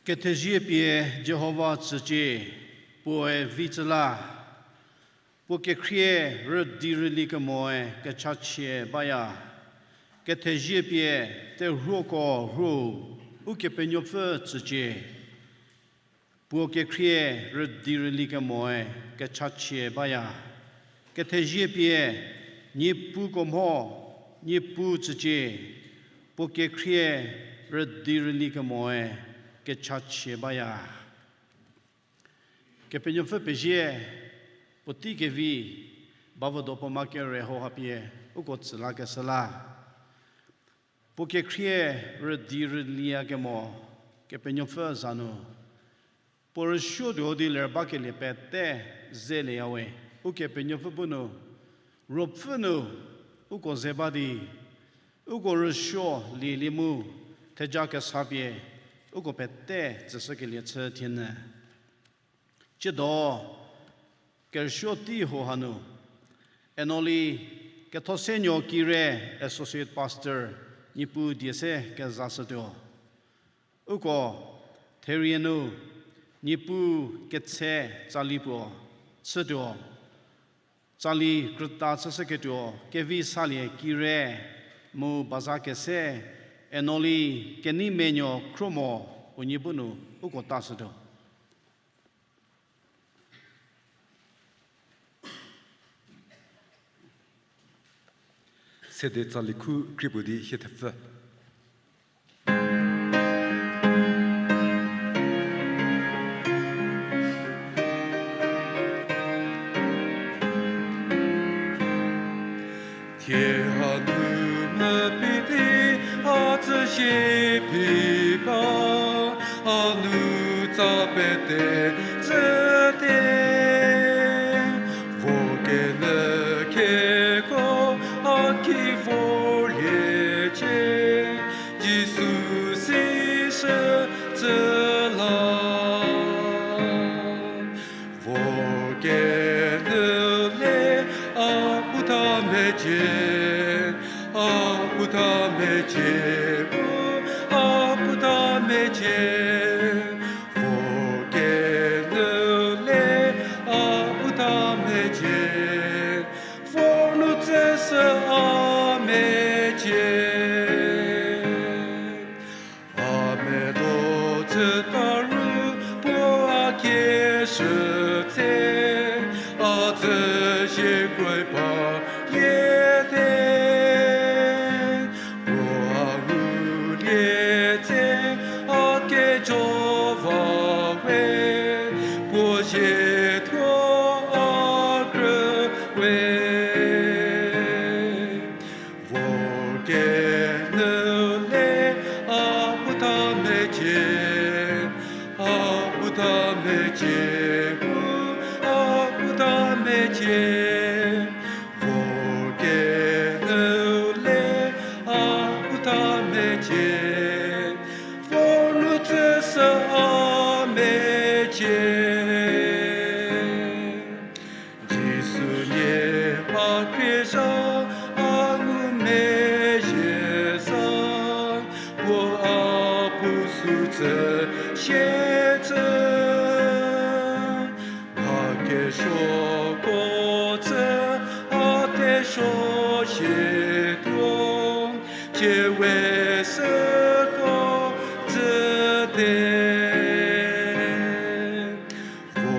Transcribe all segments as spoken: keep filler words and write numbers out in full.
Kethezie pie Jihova tsücie, puoe vi tsü la. Puo kekhrie rüdi rüli kemoe kechachie baya. Kethezie pie terhuoko rhu, Ukepenuopfü tsücie. Puo kekhrie rüdi rüli kemoe kechachie baya. Kethezie pie, Niepuko mho, Niepuu tsücie. Puo kekhrie rüdi rüli kemoe kechachie baya. Kepenuopfü pezie, puotei kevi, bavüdo puo ma kere hauha pie, uko tsü lakeshü la. Puo kekhrie rüdi rüliya kemo, Kepenuopfü za nu. Puo rüsuotuo di ler bakelie pete zelieyawe, Ukepenuopfü bu nu, Ruopfü nu, uko ze ba di, uko rüsuo lielie mu, theja kesa pie, uko pete tsüshükelie chü thienyü. Tsiedo, kerüsuo tei hauha nu, Enoli Kethosenuo Kire Associate Pastor Niepuu die se kezashütuo. Uko therie nu Niepuu ketse tsali puo chütuo. Tsali krüta chüshüketuo kevi salie kire mu baza kese Enoli Keneimenuo Khruomo unie bu nu uko tashütuo. Sede tsali khu krie puo di hie thepfü. Thie hanu mepfü di a tsüzie phi ba, a nu tsa pete tsüte. Vo kenyü keko a ki vorliecie, Jisu sishü tsü la. Vo kenyü le a puta mecie, a puta mecie, a puta mecie. Vo kenyü le a puta mecie, vo nu tsüshü a mecie. A medo tsüta ru puo a kieshü tse, a tsüzie kroiba liete. Puo a ngulie tse, a kejo va we, puo zie thuo a krü we. Vo kenyü le a puta mecie, a puta mecie, u, a puta mecie. Vo kenyü le a puta mecie, vo nu tsüshü a mecie. Jisu nie a khriezha a ngumezhie za, puo a puo sü tsü sie tsü. A kesuoko tsü a tesuo sie tuo, tsie we süko tsü te. Vo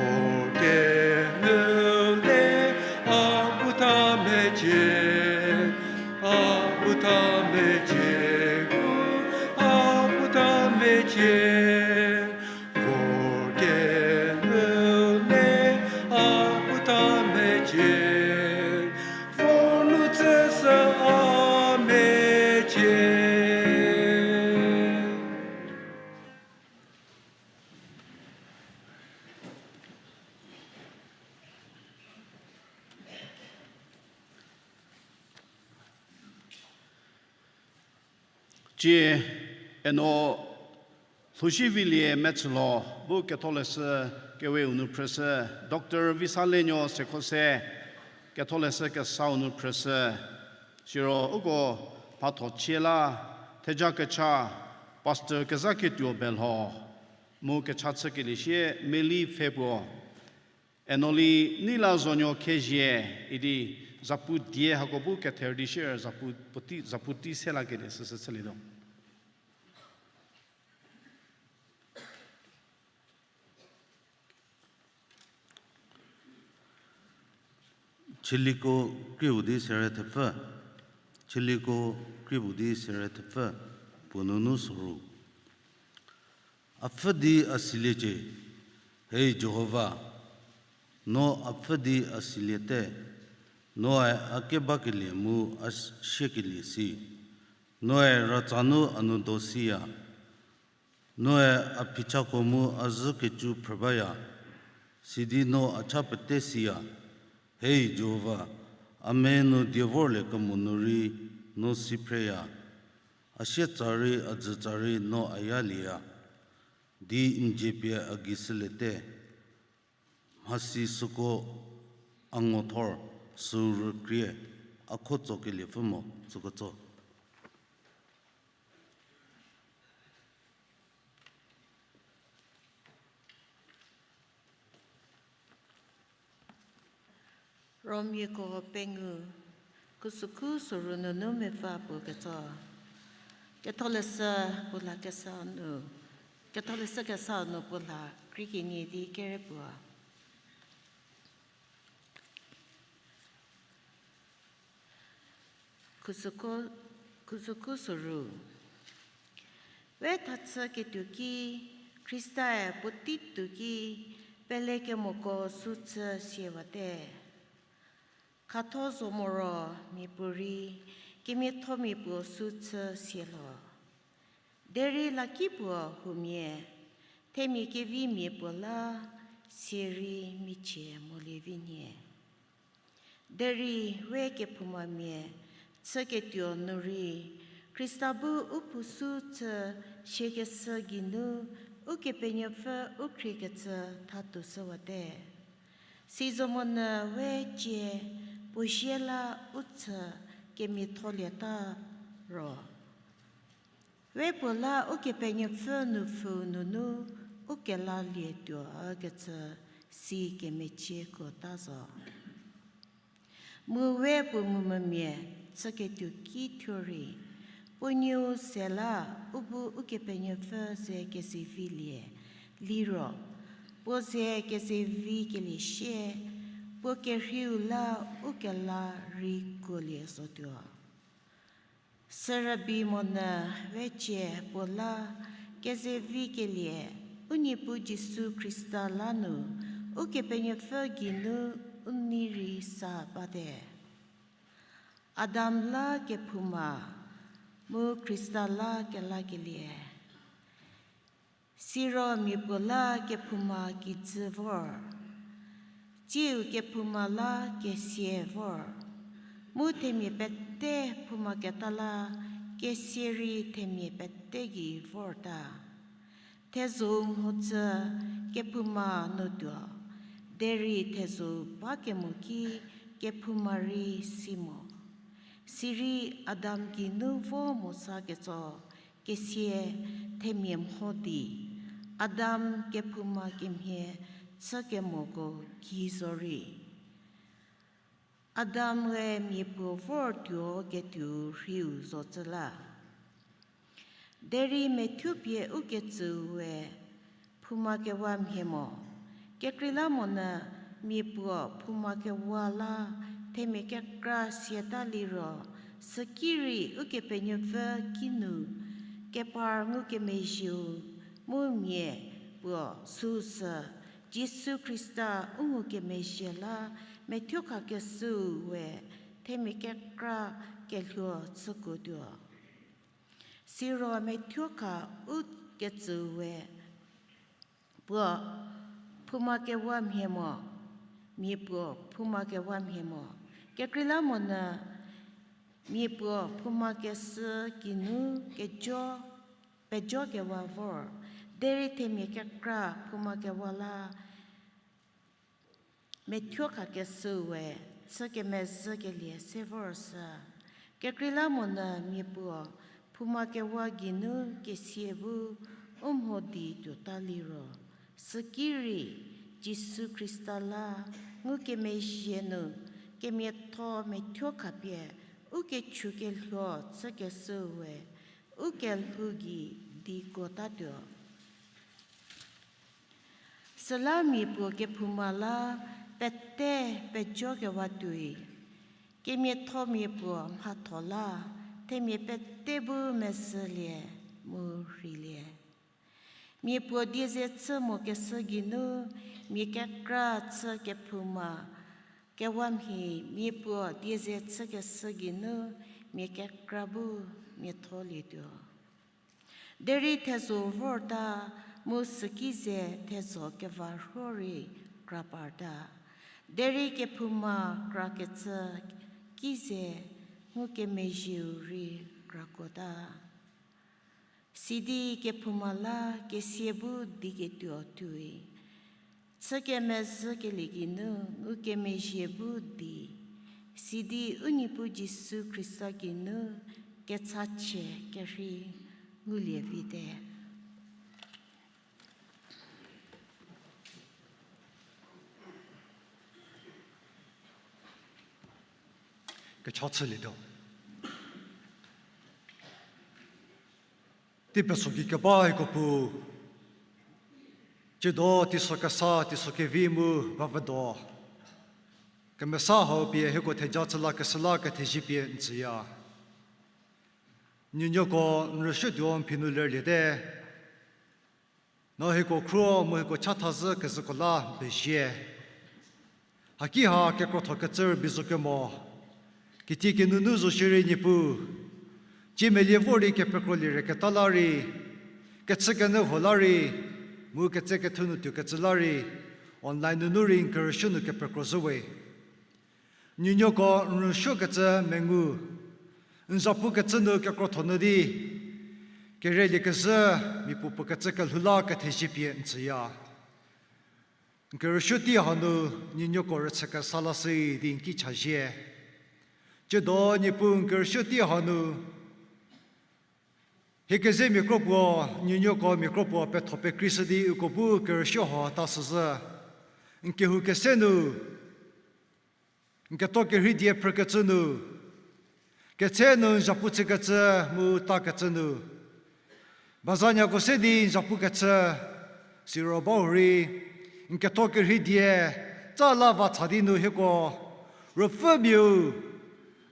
kenyü le a puta mecie, a puta mecie, u, a puta mecie. Vo kenyü le a puta mecie, vo nu tsüshü a mecie. Cie, eno Lhoushievilie Metsülo bu ketholeshü keweu nu phrüshü, Doctor Visalenuo Sekhose ketholeshü kesau nu phrüshü. Siro uko mhatho chie la theja kecha Pastor Kezaketuo Belho. Mu kecha chükelie sie meli pfhe puo. Enoli Neilazonuo Khezhie idi zapu die hako bu kether di shie zapu puotei, zapu tei se lakelie süsü chülietuo. Chüliko krieu di sere thepfü. Chüliko krieu di sere thepfü. Puo nunu soru. A pfhü di a siliecie, hei Jihova, no a pfhü di a siliete, noe a kebakelie mu a siekelie si. Noe ratsa nu a nou do siya. Noe a phichako mu a zhü kecu phrü baya, sidi no a cha pete siya. Hei Jihova, a me nu die vorlie kemo nu rei no si phreya, a sietsa rei a dzütsa rei no a yalieya, di n dzie pie a gei shüliete. Mhasi süko a ngothor sü rükrie, a kho tsokeliepfü mo, süko tso. Romiako pengou, khusükhu soru nunu mepfü puo ketso. Ketholeshü puo la kesa nu, Ketholeshü kesa nu puo la krie kenie di kere puo. Khusükhu, khusükhu soru. We thachü ketuo ki, Khristae puotei tuo ki, pelekemoko sü chü siewate. Khatho zo moro mia puorei, kemiathomia puo sü chü sielho. Derei laki puo huomia, themia kevimia puo la, sierei michie molie vi nyie. Derei we kephoumamia chüketuo nu rei, Khrista bu u phou sü chü siekeshü geinu, Ukepenuopfü u khriekecü thatuoshüwate. Sizomonyü we cie puo zie la u chü kemiatholieta ro, we puo la Ukepenuopfü nupfhü nunu u kelalietuo ükecü si kemeciekuota zo. Mu we puo ngumvümia chüketuo ki thuorei, puo nuou se la u bu Ukepenuopfü ze kezevilie liro, puo ze kezevikelie sie, puo kerheiu la u kela rei kuolie zotuo. Sürübei monyü we cie puo la kezevikelie u Niepuu Jisu Khrista la nu Ukepenuopfü geinu u nei rei sa bate. Adam la kephouma, mu Khrista la kelakelie. Siro mia puo la kephouma kijü vor, tsiu kephouma la kesia vor, mu themia pete phoumaketa la kesia rei themia pete gei vorta. Thezou mhodzü kephouma nu tuo, derei thezou ba kemo ki kephouma rei si mo. Sirei Adam geinu vo mo sa ketso kesia themia mho di, Adam kephouma kemhie chü kemoko gei zorei, Adam-e mia puo vor tuo ketuou rhiu zocü la. Derei methuopie ukecüu we phoumakewa mhie mo. Kekreilamonyü mia puo phoumakewa la themia kekra siata liro, süki rei Ukepenuopfü kinu kepar ngukemezhieu mu mia puo süu sü Jisu Khrista u ngukemezhie la methuokhakeshüu we themia kekra kelhuo chükuotuo. Siro methuokha ukecüu we puo phoumakewa mhie mo, mia puo phoumakewa mhie mo. Kekreilamonyü mia puo phoumakeshü kinu kejo, pejokewa vor, derei themia kekra phoumakewa la methuokhakeshüu we chü kemezhükelie se vor sü. Kekreilamonyü mia puo phoumakewa geinu kesia bu u mho di tuota liro, sükirei Jisu Khrista la ngukemezhie nu kemiatho methuo khapie ukechu kelhuo chükeshüu we ukelhou gei di kuotatuo. Süla mia puo kephouma la pete pejokewa tuoi, kemiathomia puo mhatho la themia pete bu mezhülie mu rheilie. Mia puo die ze chü mokeshü geinu mia kekra chü kephouma, kewamhie mia puo die ze chükeshü geinu mia kekra bu miatholietuo. Derei thezho vorta mu süki ze thezho keva rhuo rei kra parta. Derei kephouma krakecü ki ze ngukemezhieu rei krakuota. Sidi kephouma la kesia bu diketuo tuoi, chükemezhükelie geinu ngukemezhie bu di, sidi u Niepuu Jisu Khrista geinu kechachie kerhei ngulie vite. Kecha chülietuo. Tei peso gei keba hieko Pu, tsiedo teiso kesa, teiso kevi mu bavedo kemesa hau pie hieko theja chü lakeshü la kethezie pie n tsüya. Nuonuoko n rüsuotuo n phi nu lerliete. No hieko khruo mu hieko chathazhü kezhüko la n pezie. Haki ha kekrothokecü rübei zo kemo, kitiekinunu zo shierei Niepuu, tsie melie vor di kepekrolie rei keta la rei, kechükenyü huo la rei, mu ketsekethu nu tuokecü la rei, online nunu rei n kerüsuo nu kepekro zhüwe. Nuonuoko n rüsuokecü mengu, n zhapukecü nu kekrotho nyü di, kereliekezhü, mia puopuo kecü kelhou la kethezie pie n tsüya. N kerüsuo tei hanu nuonuoko rüchükesa lashü di n ki chazie. Tsiedo Niepuu n kerüsuo tei hanu, hie kezemia kro puo, nuonuoko mia kro puo petho pekreishü di uko bu kerüsuo hau ta shüzhü. N kehou kese nu, n keto kerhei die phrükecü nu, ketse nu n zhapu chükecü mu takecü nu, bazanyako se di n zhapukecü, siro bahurei, n keto kerhei die, tsa la va cha di nu hieko, ruopfümiau,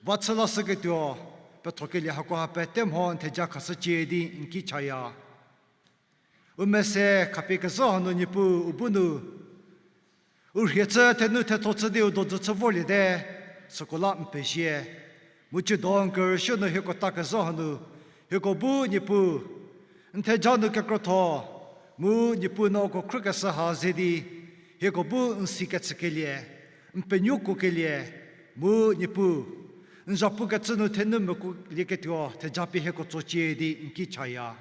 va chü lashüketuo, pethokelie hakoha pete mho n theja khashücie di n ki chaya. U mese khapie kezhü hanu Niepuu u bu nu, u rhie chü thenu thetho chü di u dojü chü vorliete, süko la n pezie. Mu tsiedo n kerüsuo nu hieko ta kezhü hanu, hieko bu Niepuu, n theja nu kekrotho, mu Niepuu no uko khrükeshü ha ze di, hieko bu n sikecükelie, n penuokuokelie, mu Niepuu, n zhapukecü nu thenu mekulieketuo theja pie hieko tsocie di n ki chaya.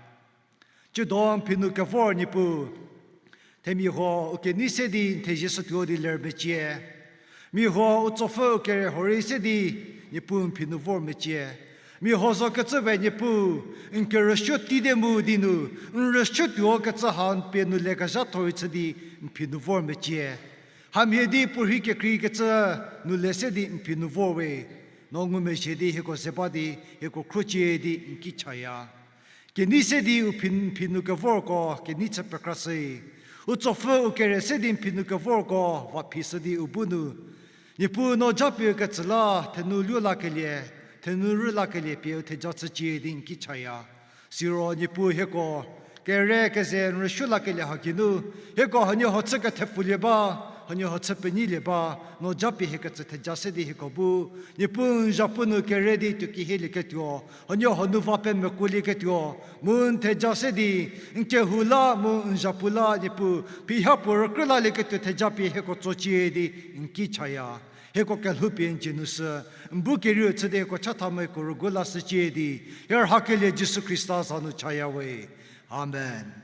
Tsiedo n phi nu kevor Niepuu, themia huo u kenei se di n thezie shütuo di ler mecie. Mia huo u tsopfü u kere huorei se di Niepuu n phi nu vor mecie. Mia huo zokecü we Niepuu, n kerüsuo tei di mu di nu, n rüsuotuo kecü ha n pie nu lekezha thorei chü di n phi nu vor mecie. Hamhie di puorhi kekreikecü nu le se di n phi nu vor we. No ngumezhie di hieko ze ba di hieko khruocie di n ki chaya. Kenei se di u phi, n phi nu kevorko kenei chü pekrashü. U tsopfü u kere se di n phi nu kevorko va phishü di u bu nu, Niepuu no japie ketsü la thenu luo lakelie, thenu rü lakelie pie u theja chücie di n ki chaya. Siro Niepuu hieko kere keze n rüsuo lakelie ha geinu, hieko hanie ho chü kethepfulie ba, hanie ho chü penyilie ba, no japie hiekecü theja se di hieko bu Niepuu n zhapu nu kere di tuo kehielieketuo, hanie ho nu va pemekuolieketuo, mu n theja se di n kehou la mu n zhapu la Niepuu phiha puo rükrü lalieketuo theja pie hieko tsocie di n ki chaya. Hieko kelhoupie n dzie nu sü, n bu kerieu chü di hieko chatha mu hieko rügu lashücie di, hie rhakelie Jisu Khrista za nu chaya we. Amen.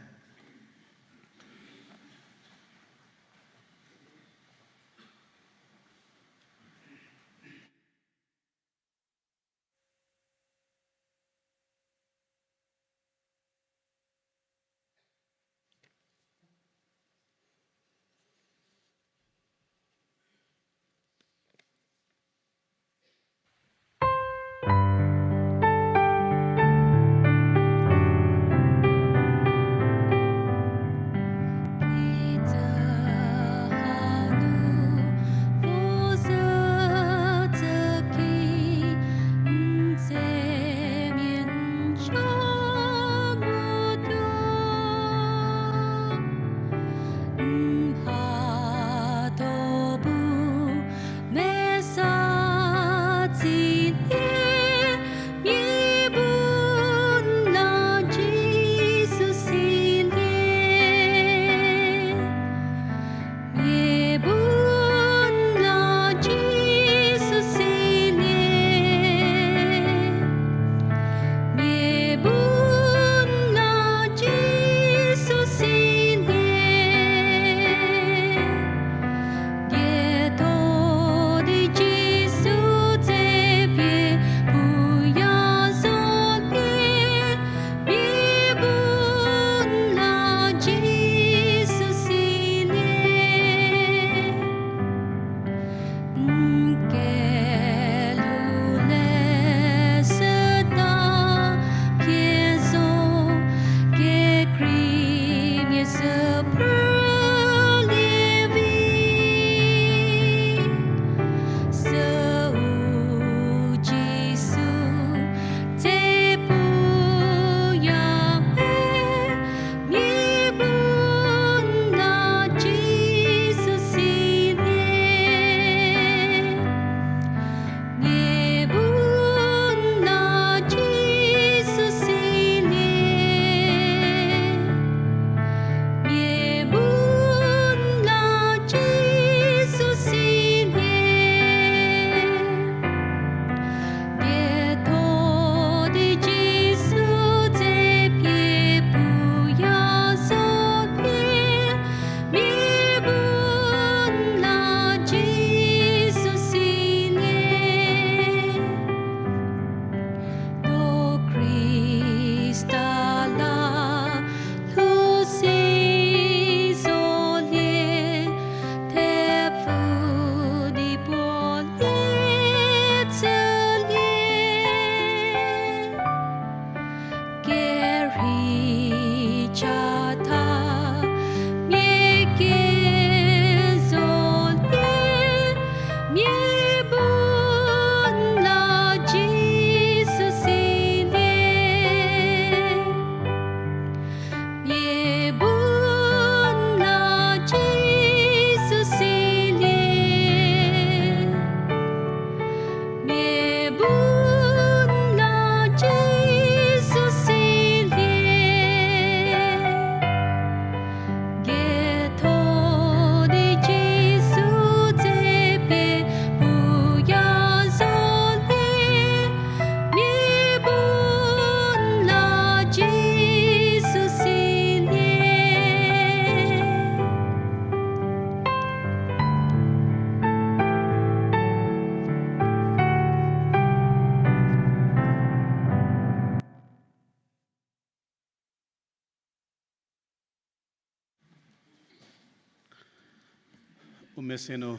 Mese nu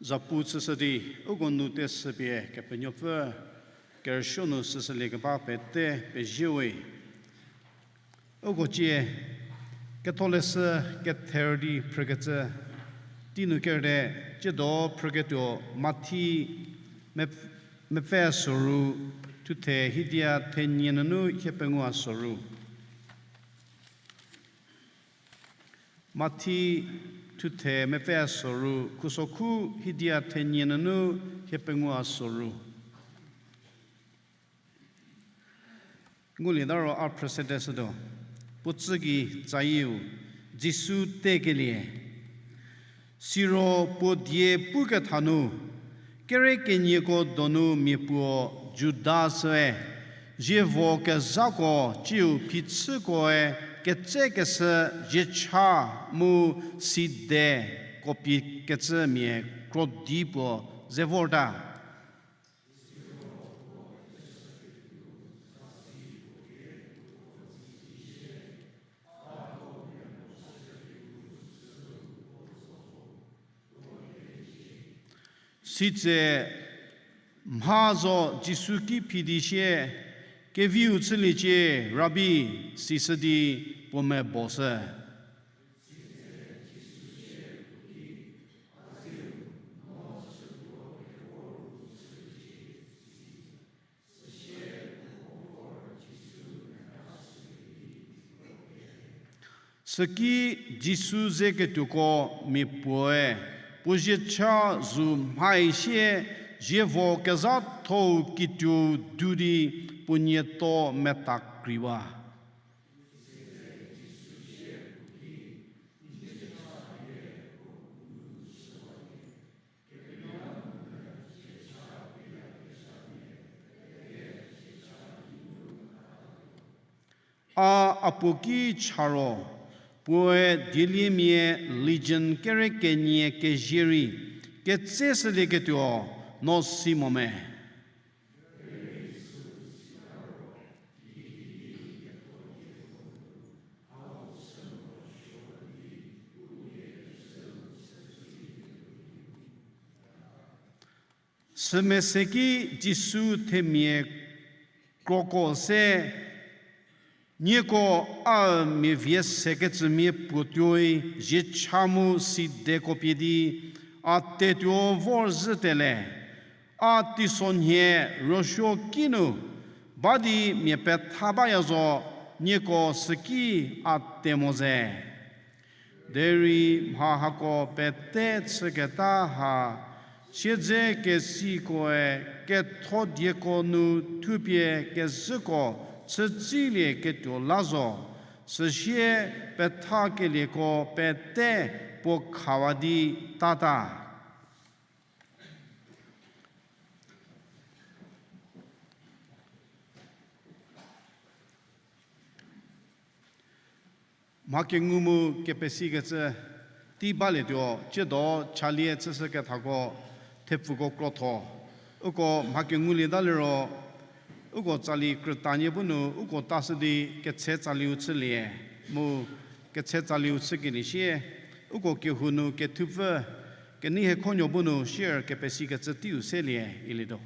zapu chüshü di, uko nu teshüpie Kepenuopfü kerüsuo nu süshülie keba pete pezie we. Uko cie Ketholeshü kether di phrükecü tei nu kerte, tsiedo phrüketuo Mathi me-, mepfü soru, thuthe hidia thenie nunu hiepengou soru. Mathi thuthe mepfü soru, khusokhu hidia thenie nunu hiepengou soru. Ngulieta ro a phrü sedeshütuo. Puo tsü gei tsayieu, Jisu tekelie. Siro puo die puketha nu, kere kenieko donu mia puo Judasüe, zievo kezhako tsiu phichükoe ketsekeshü ziecha mu sideko pie kecümia krodi puo ze vorta. Sitse mha zo Jisu ki phi di sie, Keviu chüliecie, Rabi, sishü di puo meboshü. Süki Jisu zeketuoko mia puoe puo ziecha zu mhai sie, zievo kezhathou kituou du di puo nieto meta kriwa. A, a puo ki cha ro, puoe dieliemia legion kere kenie kezie rei ketseshülieketuo no si mo me? Sümese ki Jisu themia kroko se, nieko a mia vie sekecümia puo tuoi ziecha mu sideko pie di a tetuo vorzhüte le, a teisonhie ruosuo kinu ba di mia petha baya zo, nieko süki a te mo ze. Derei mha hako pete chüketa ha, siedzekesikoe ketho dieko nu thupie kezhüko chütsilie ketuo la zo, süsie pethakelieko pete puo khawa di tata. Mha kengu mu kepesikecü tei balietuo, tsiedo chalie chüshü kethako thepfuko krotho. Uko mha kengulieta liro, uko tsali krütanie bu nu uko tashü di ketse tsaliu chülie, mu ketse tsaliu chükelie sie, uko kehou nu kethupfü, kenei hekhonuo bu nu share kepesikecü teiu selie ilietuo.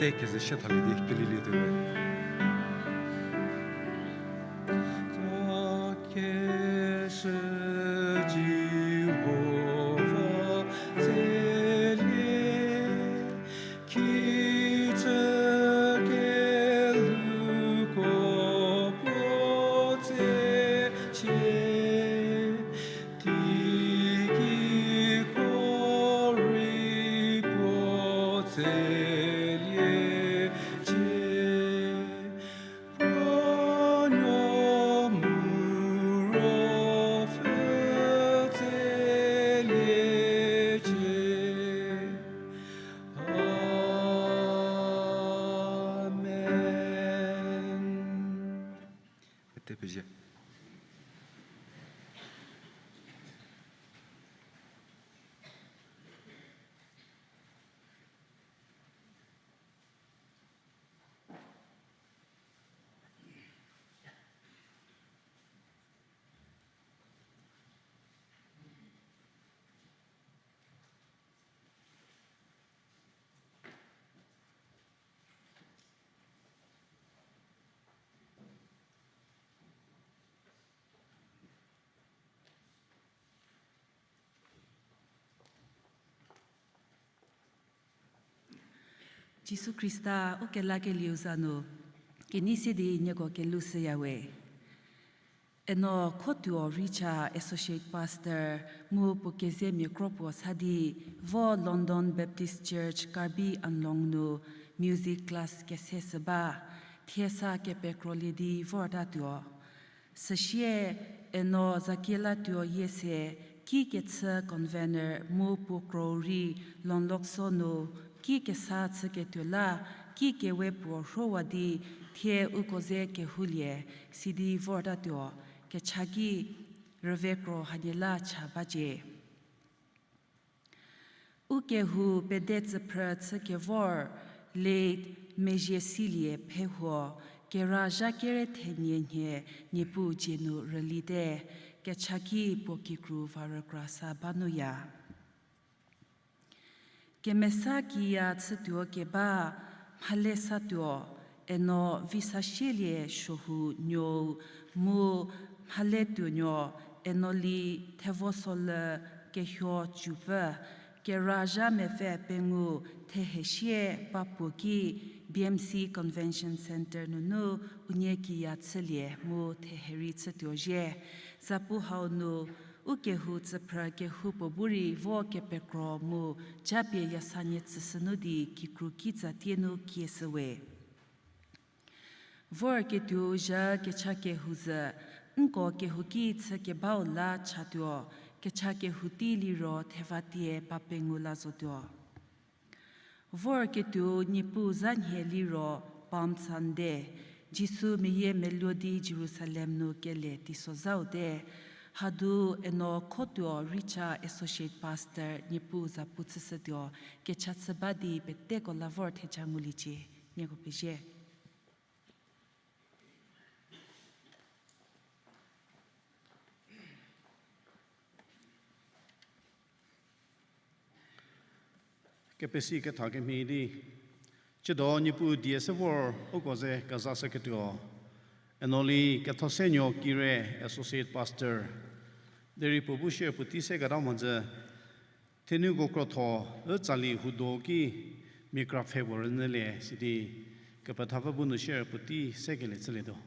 Te kezü shie thalie di kelilietuo. Keshü Jihova tselie, kijü keluko puo tsecie, teiki ko rei puo tseliecie, puo nuo mu ruopfü tseliecie. Amen. Pete pezie. Jisu Khrista ukelakelieu za nu kenei se di nieko kelhou shüyawe. Eno Khotuo Richa, Associate Pastor, mu puo kezemia kro puo sa di vo London Baptist Church, Karbi Anglong nu music class kese shü ba, thie sa kepekrolie di vortatuo. Süsie, eno Zakielatuo Yiese, ki kechü convener mu puo krou rei Longloksho nu ki kesa chüketuo la, ki kewe puo rhowa di thie uko ze kehoulie, sidi vortatuo, kechaki rüve kro hanie la cha bacie. Ukehou pede tsüphrü chükevor, late Mezhiesilie Phehuo, kera zha kere thenie nhie Niepuu dzie nu rülite, kechaki puo kikru va rükra sa ba nuya. Kemesa kiya chütuo keba Mhalesatuo, eno Visasielie Suohu Nuou, mu Mhaletuonuo, eno Li Thevosolü Kehuo Cupfü, kera zha mepfü pengou thehesie ba puo ki B M C Convention Centre nunu unie kiya chülie mu theherei chütuo zhie. Zapu hau nu ukehou tsüphrü kehoupuo bu rei vo kepekro mu japie yasanie tsüshünu di kikru ki tsatie nu kieshüwe. Vorketuo zha kecha kehou zhü, nko kehouki chükebau la chatuo, kecha kehou tei liro thevatie ba pengou la zotuo. Vorketuo Niepuu za nhie liro Palm Sunday, Jisu meyiemeluo di Jerusalem nu kele teisozhaute, hadu eno Khotuo Richa, Associate Pastor, Niepuu zapu chüshütuo, kecha chü ba di peteko la vor theja nguliecie, nieko pezie. Kepesi ketha kemhie di, chüdo Niepuu die se vor uko ze kezashüketuo, eno Li Kethosenuo Kire, Associate Pastor, derei puo bu shie puotei seketa mhodzü, thenuko krotho, ü tsali hudo ki mia kra pfhe puo rünyülie sidi, kepethapfü bu nu shie puotei sekelie chülietuo.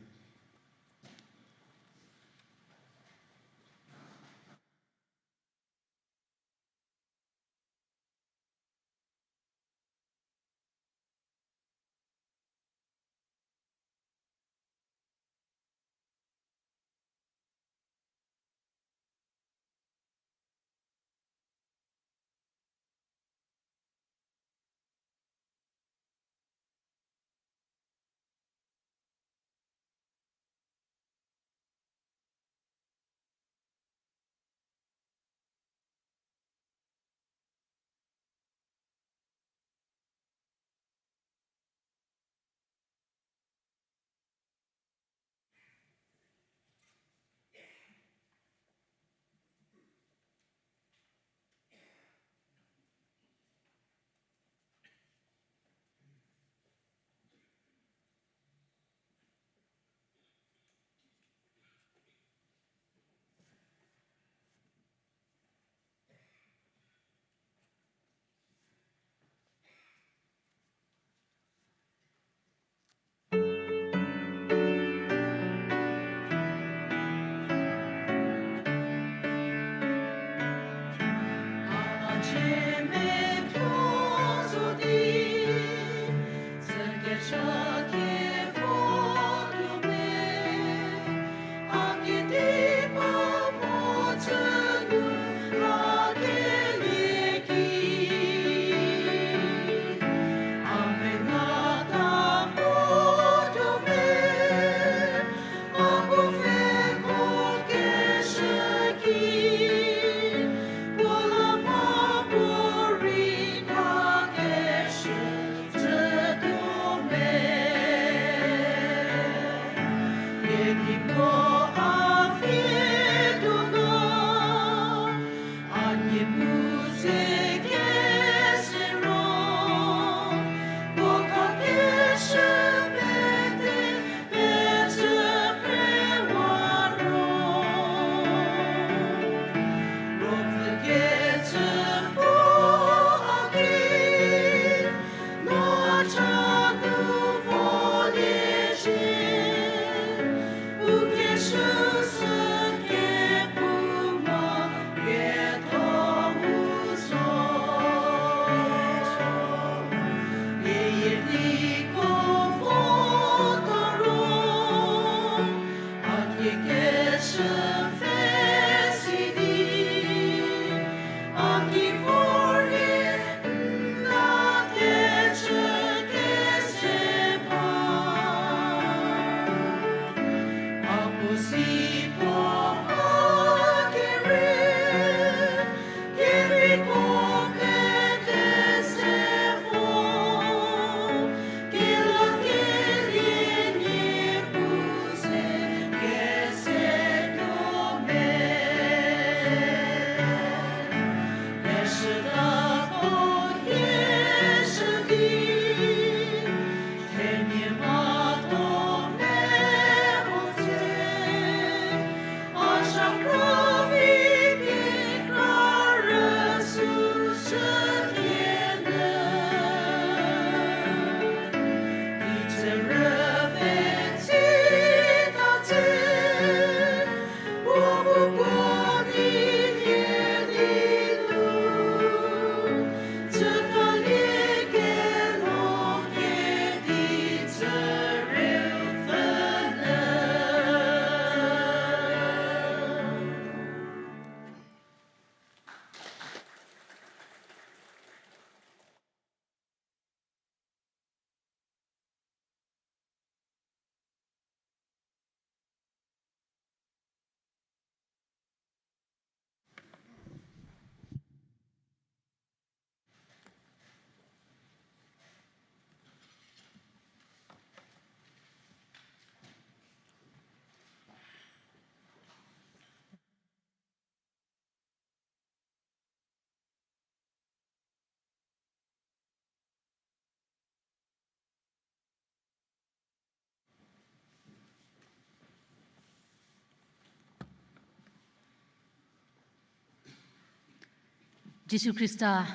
Jisu Khrista,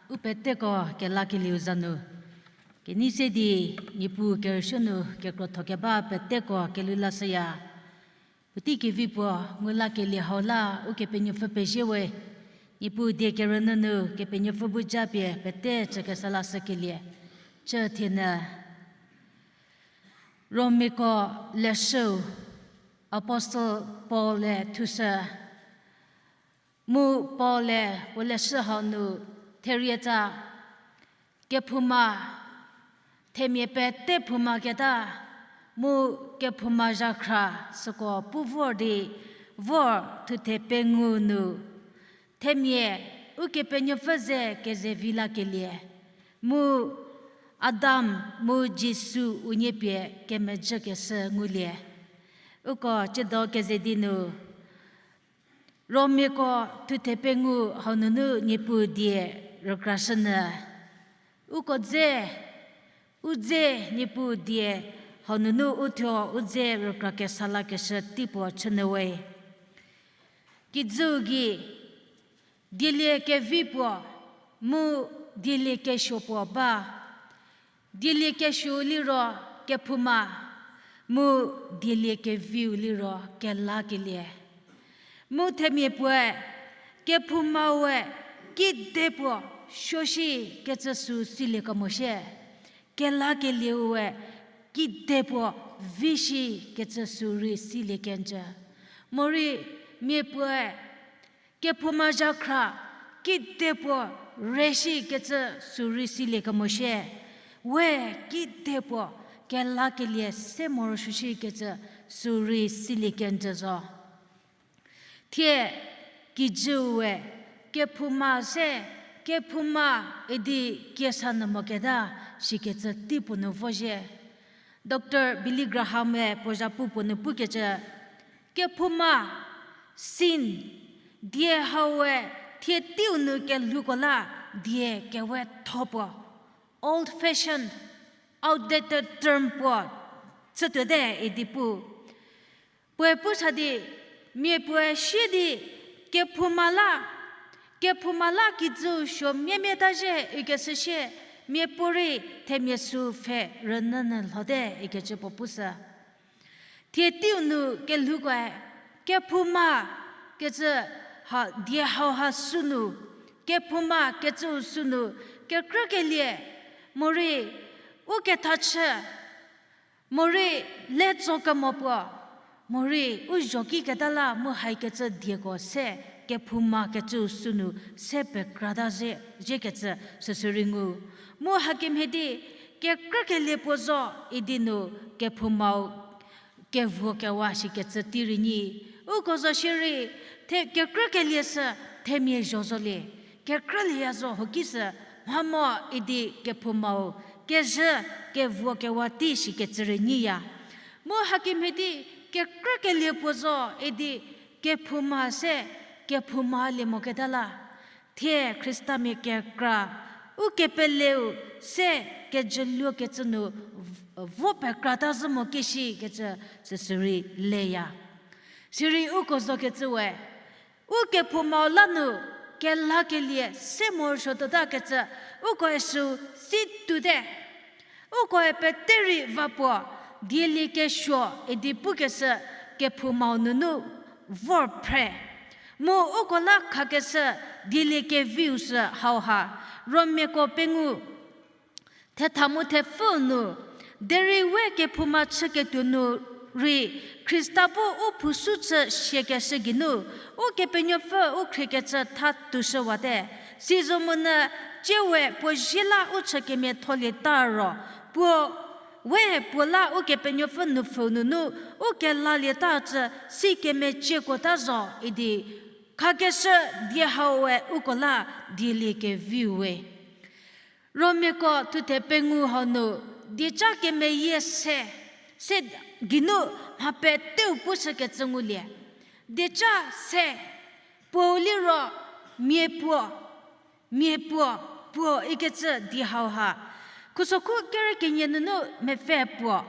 u peteko kelakelieu za nu, kenei se di Niepuu kerüsuo nu kekrotho keba peteko kelhou lashüya. Puotei kevi puo ngu lakelie hau la Ukepenuopfü pezie we, Niepuu die kerünyü nu Kepenuopfü bu japie pete chükesa lashükelie. Chü thie nyü, Romiako leshüu, Apostle Paul-e thushü. Mu Paul-e puo leshü hau nu therietsa, kephouma, themia pete phoumaketa, mu kephouma zhakhra süko pu vor di, vor thuthe pengou nu, themia Ukepenuopfü ze kezevi lakelie, mu Adam mu Jisu unie pie kemejükeshü ngulie. Uko tsiedo keze di nu, Romiako thuthe pengou hau nunu Niepuu die rükrashünyü. Uko dze, u dze Niepuu die hau nunu uthuo u dze rükrakesa lakeshü teipuo chünyüwe. Kijüu gei, dielie kevi puo, mu dielie kesuo puo ba. Dielie kesuo liro kephouma, mu dielie keviu liro kelakelie. Mu themia puoe, kephouma we, kedipuo suoshi kecü sü silie kemoshie. Kelakelieu we kedipuo vi shi kecü sü rei silie kenjü. Morei mia puoe kephouma zhakhra kedipuo re shi kecü sü rei silie kemoshie. We kedipuo kelakelie se morosuo shi kecü sü rei silie kenjü zo. Thie kijüu we kephouma se, kephouma idi kiesa nu moketa shikecü tei puo nu vozhie. Doctor Billy Graham-e puo zhapu puo nu pukecü, kephouma, sin, die hau we thie teiu nu kelhouko la die kewetho puo, old fashioned, outdated term puo chütuote idi pu. Puoe pu sa di, mia puoe sie di, kephouma la, kephouma la kijüu suo miamiata zhie ikeshü sie, mia puorei themia sü pfhe rünyünyü lhote ikecü puo pushü. Thie teiu nu kelhoukoe, kephouma kecü ha die hauha sünu, kephouma kecüu sünu, kekrükelie, morei u kethachü, morei le tso kemo puo, morei u zho kiketa la mu haikecü dieko se, kephouma kecüu sünu se pekrata zhie, zhiekecü süsü rei ngu. Mu hakemhie di, kekrükelie puo zo idi nu kephoumau kevuo kewa shikecü tei rei nyi. Uko zo shierei, the kekrükelie sü themia zho zolie. Kekrülieya zo huki sü, mhamo idi kephoumau kezhü kevuo kewa tei shikecü rei nyiya. Mu hakemhie di kekrükelie puo zo idi kephouma se kephouma lie moketa la. Thie Khristamia kekra, u kepeleu se kejüluokecü nu vo pekrata zhü mo ki shikecü süsü rei leya. Sirei uko zokecü we, u kephoumau la nu kelakelie se morosuotuotakecü, ukoe sü si tute. Ukoe pete rei va puo, dielie kesuo idi pukeshü kephoumau nunu vor phre. Mu uko la khakeshü dielie keviu sü hauha, Romiako pengou thetha mu thepfü nu, derei we kephouma chüketuo nu rei Khrista bu u phousu chü siakeshü geinu, Ukepenuopfü u khriekecü tha toushüwate. Sizomonyü tsie we puo zie la u chü kemiatholieta ro, puo, we puo la Ukepenuopfü nupfhü nunu u kelalieta cü si kemeciekuota zo idi, khakeshü die hau we uko la dielie keviu we. Romiako thuthe pengou hau nu, dieca kemeyie se, se geinu mha peteu pushükecü ngulie. Dieca se, puou liro, miapuo, miapuo, puo ikecü di hauha. Khusokhu kere kenie nunu mepfü puo.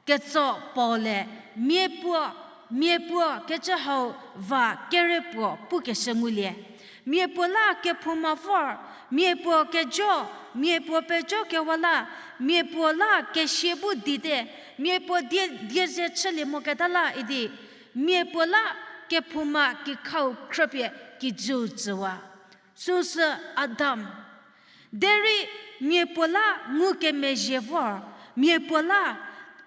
Ketso Paul-e, miapuo, miapuo kecü hau va kere puo pukeshü ngulie. Miapuo la kephouma vor, miapuo kejo, miapuo pejo kewa la, miapuo la kesia bu dite, miapuo die, die ze chülie moketa la idi, miapuo la kephouma kikhau khrüpie kijüu tsüwa. Süsü Adam. Derei miapuo la ngukemezhie vor, miapuo la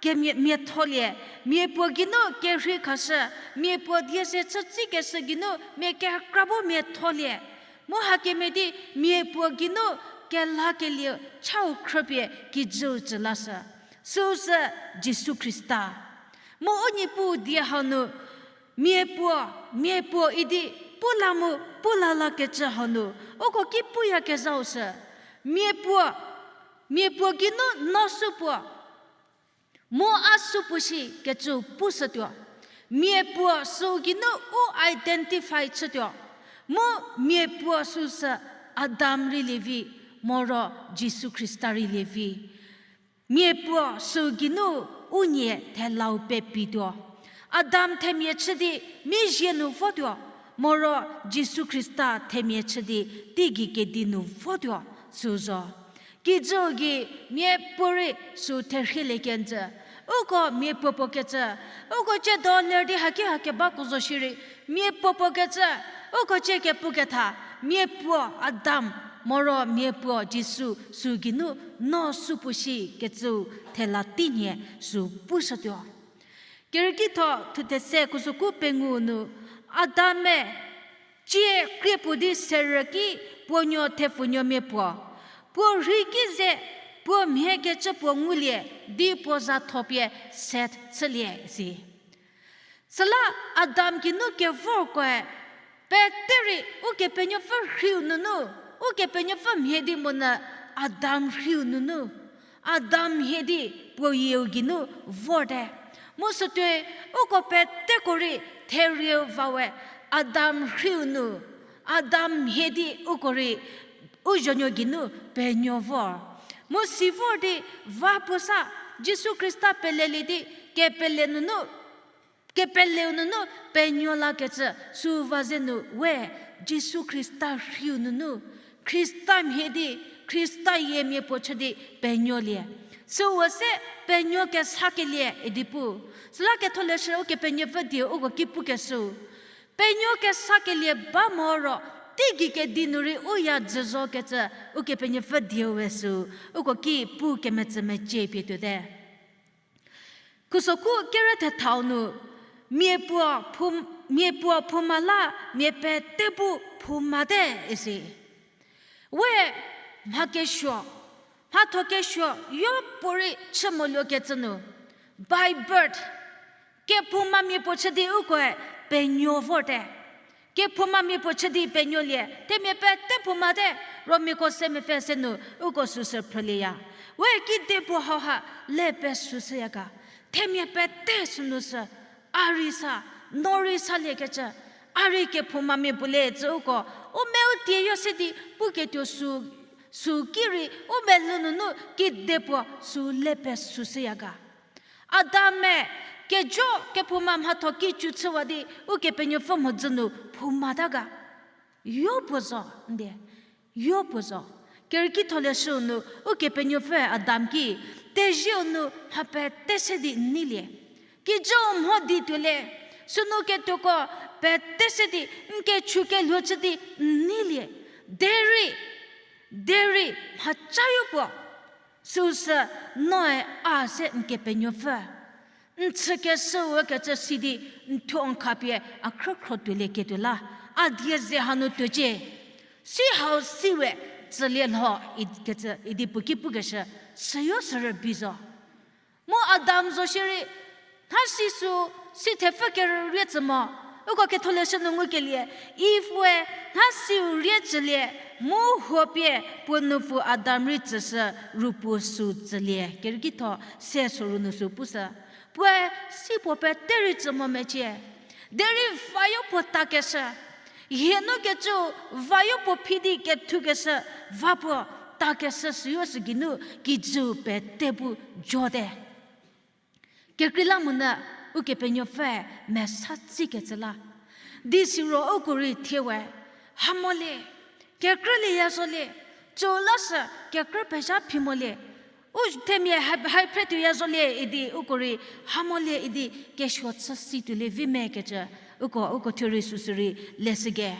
kemia, miatholie, miapuo geinu kerhei khashü, miapuo die se chütsikeshü geinu mia kekra bu miatholie. Mu hakemhie di miapuo geinu kelakelie chau khrüpie kijüu tsü lashü. Süsü Jisu Khrista. Mu u Niepuu die hau nu, miapuo, miapuo idi pu la mu pu la lakecü hau nu, uko ki puyakezhau sü, miapuo, miapuo geinu no supuo, mu a supuo shi kecü pushütuo. Miapuo süu geinu u identify chütuo. Mu miapuo süsü Adam rei lievi, moro Jisu Khrista rei lievi. Miapuo süu geinu u nie thelau pepituo. Adam themia chü di mizhie nu votuo, moro Jisu Khrista themia chü di teigei kedi nu votuo, süu zo. Kijüu gei miapuorei süu therhielie kenjü. Uko miapuo puo kecü, uko cie do ler di haki hakebako zo shierei, miapuo puo kecü, uko cie kepuketha, Miapuo Adam, moro miapuo Jisu sü geinu no supuo shi kecüu thela teinhie sü pushütuo. Kerükitho thuthe se khusokhu pengou nu, Adam-e cie krie puo di serü ki puo nuo thepfunuomia puo, puo rhei ki ze puo mhie kecü puo ngulie di puo za thopie Seth chülie isi. Süla Adam geinu kevorkoe pete rei Ukepenuopfü rhiu nunu, Ukepenuopfü mhie di monyü Adam rhiu nunu, Adam mhie di puo yieu geinu vorte. Mu sütuoi uko peteko rei therieu vawe, Adam rhiu nu, Adam mhie di uko rei u zonuo geinu penuo vor. Mu si vor di va puo sa, Jisu Khrista pelelie di kepele nunu, kepeleu nunu penuo lakecü sü va ze nu we, Jisu Khrista rhiu nunu, Khrista mhie di, Khrista yiemia puo chü di penuolie. Süu se penuo kesakelie idi pu. Süla Ketholeshü Ukepenuopfü dieu uko ki pukeshüu, penuo kesakelie ba moro, teigei kedi nu rei u ya dzü zokecü Ukepenuopfü dieu we sü uko ki pu kemetsü mecie pie tuote. Khusokhu kere thethau nu, miapuo phou-, miapuo phouma la mia pete bu phoumate isi. We mha kesuo, mhatho kesuo yopuorei chü moluokecü nu, by birth, kephoumamia puo chü di ukoe penuo vorte. Kephoumamia puo chü di penuolie, themia pete phoumate, Romiako se mepfü se nu uko süsü phrülieya. We kedipuo hauha le pesüshüya ga. Themia pete sünu sü, a rei sa, no rei saliekecü, a rei kephoumamia puo le cü uko, u me u tie yo se di puketuo sü, sü ki rei, u melou nunu kedipuo sü le pesüshüya ga. Adam-e kejo kephouma mhatho ki cu chüwa di Ukepenuopfü mhodzü nu phoumata ga. Yopuo zo, nde. Yopuo zo. Kerükitho leshüu nu Ukepenuopfü Adam ki, tezieu nu mha pete se di n neilie. Kijüu mho di tuolie, sünu ketuoko pete se di n kechu kelhou chü di n neilie. Derei, derei mhacha yopuo, süu sü noe a se n Kepenuopfü n chükeshüu kecü si di n thuo n khapie a khrükhro tuolieketuo la, a die ze hanu tuocie. Si hau si we tsülie lho ikecü idi puo ki pukeshü, süyo sü rübei zo. Mu Adam zo shierei, nha si sü, si thepfü kerürie tsü mo. Uko Ketholeshü nu ngukelie, Eve we nha siu rie tsülie, mu huopie puo nupfu Adam rei tsüshü, ru puo sü tsülie. Kerükitho se soru nu sü pushü. Puoe si puo pete rei tsü mo mecie. Derei vayo puo takeshü. Hie nu kecü vayo puo phi di kethukeshü, va puo takeshü süyo sü geinu kijüu pete bu jote. Kekreilamonyü Ukepenuopfü mesa tsikecü la. Di siro uko rei thie we, ha molie, kekrülie ya zolie, cü la sü kekrü pezha phi molie, u themia ha, ha phretuo ya zolie idi uko rei ha molie idi kesuo chü si tuolie vi me kecü, uko, uko thuo rei süsü rei leshüge.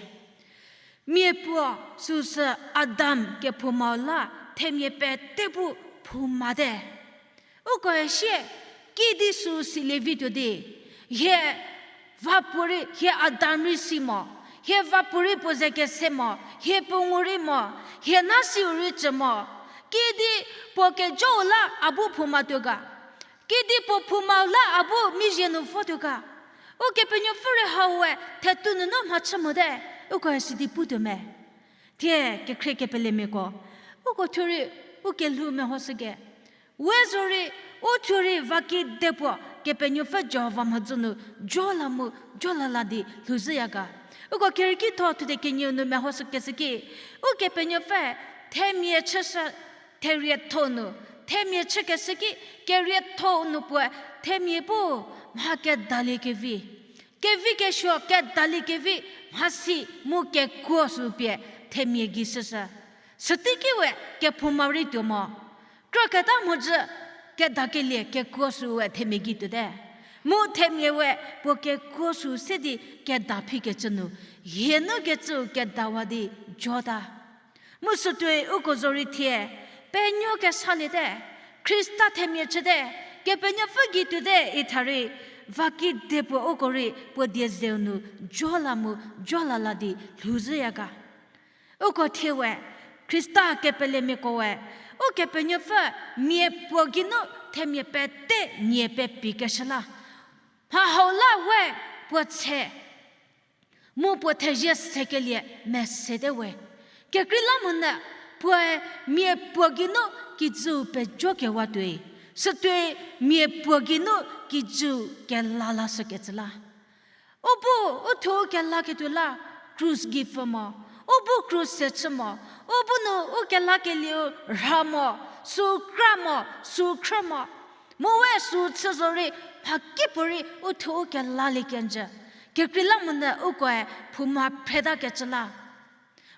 Miapuo süsü Adam kephoumau la themia pete bu phoumate. Ukoe sie, kidi sü silie vituo di, hie va puorei, hie Adam rei si mo, hie va puorei puo ze kese mo, hie puo ngu rei mo, hie nha siu rei cü mo, kidi puo kejou la a bu phoumatuo ga, kidi puo phoumau la a bu mizhie nu votuo ga. Ukepenuopfü rei hau we thetu nunu mhachü mote, ukoe sidi putuo me. Thie kekhrie kepelemiako, uko thuo rei u kelhou mehoshüke. We zorei, u thuo rei va kidepuo Kepenuopfü Jihova mhodzü nu jo la mu jo la la di lhouzhüya ga. Uko Kerükitho thute kenieu nu mehoshükeshü ki, Ukepenuopfü themia chüshü, therietho nu, themia chükeshü ki, kerietho nu puoe themia bu mha kedalie kevi, kevi kesuo kedalie kevi, mhasi mu kekuo sü pie themia gei shüshü. Süteiki we kephoumau rei tuo mo. Krüketa mhodzü kedakelie kekuo sü we themia gei tuote. Mu themia we puo kekuo sü se di keda phikecü nu Hie nu kecüu kedawa di jota. Mu sütuoi uko zorei thie, penuo kesaliete, Khrista themia chüte, Kepenuopfü gei tuote itha rei, va kidepuo uko rei puo die zeu nu jola mu jola la di lhouzhüya ga. Uko thie we, Khrista kepelemiako we, Ukepenuopfü mia puo geinu themia pete nie pepikeshü la. Mha hau la we puo tshe, mu puo thezie sekelie mesete we. Kekreilamonyü puoe mia puo geinu kijüu pejokewa tuoi, sütuoi mia puo geinu kijüu kela lashükecü la. U bu u thuo u kelaketuo la krus gei pfü mo, u bu krus se chü mo, u bu nu u kelakelieu rha mo, süu kra mo, süu khrü mo. Mu we süu chü zorei, mhakipuorei u thuo u kelalie kenjü. Kekreilamonyü ukoe phouma phretakecü la.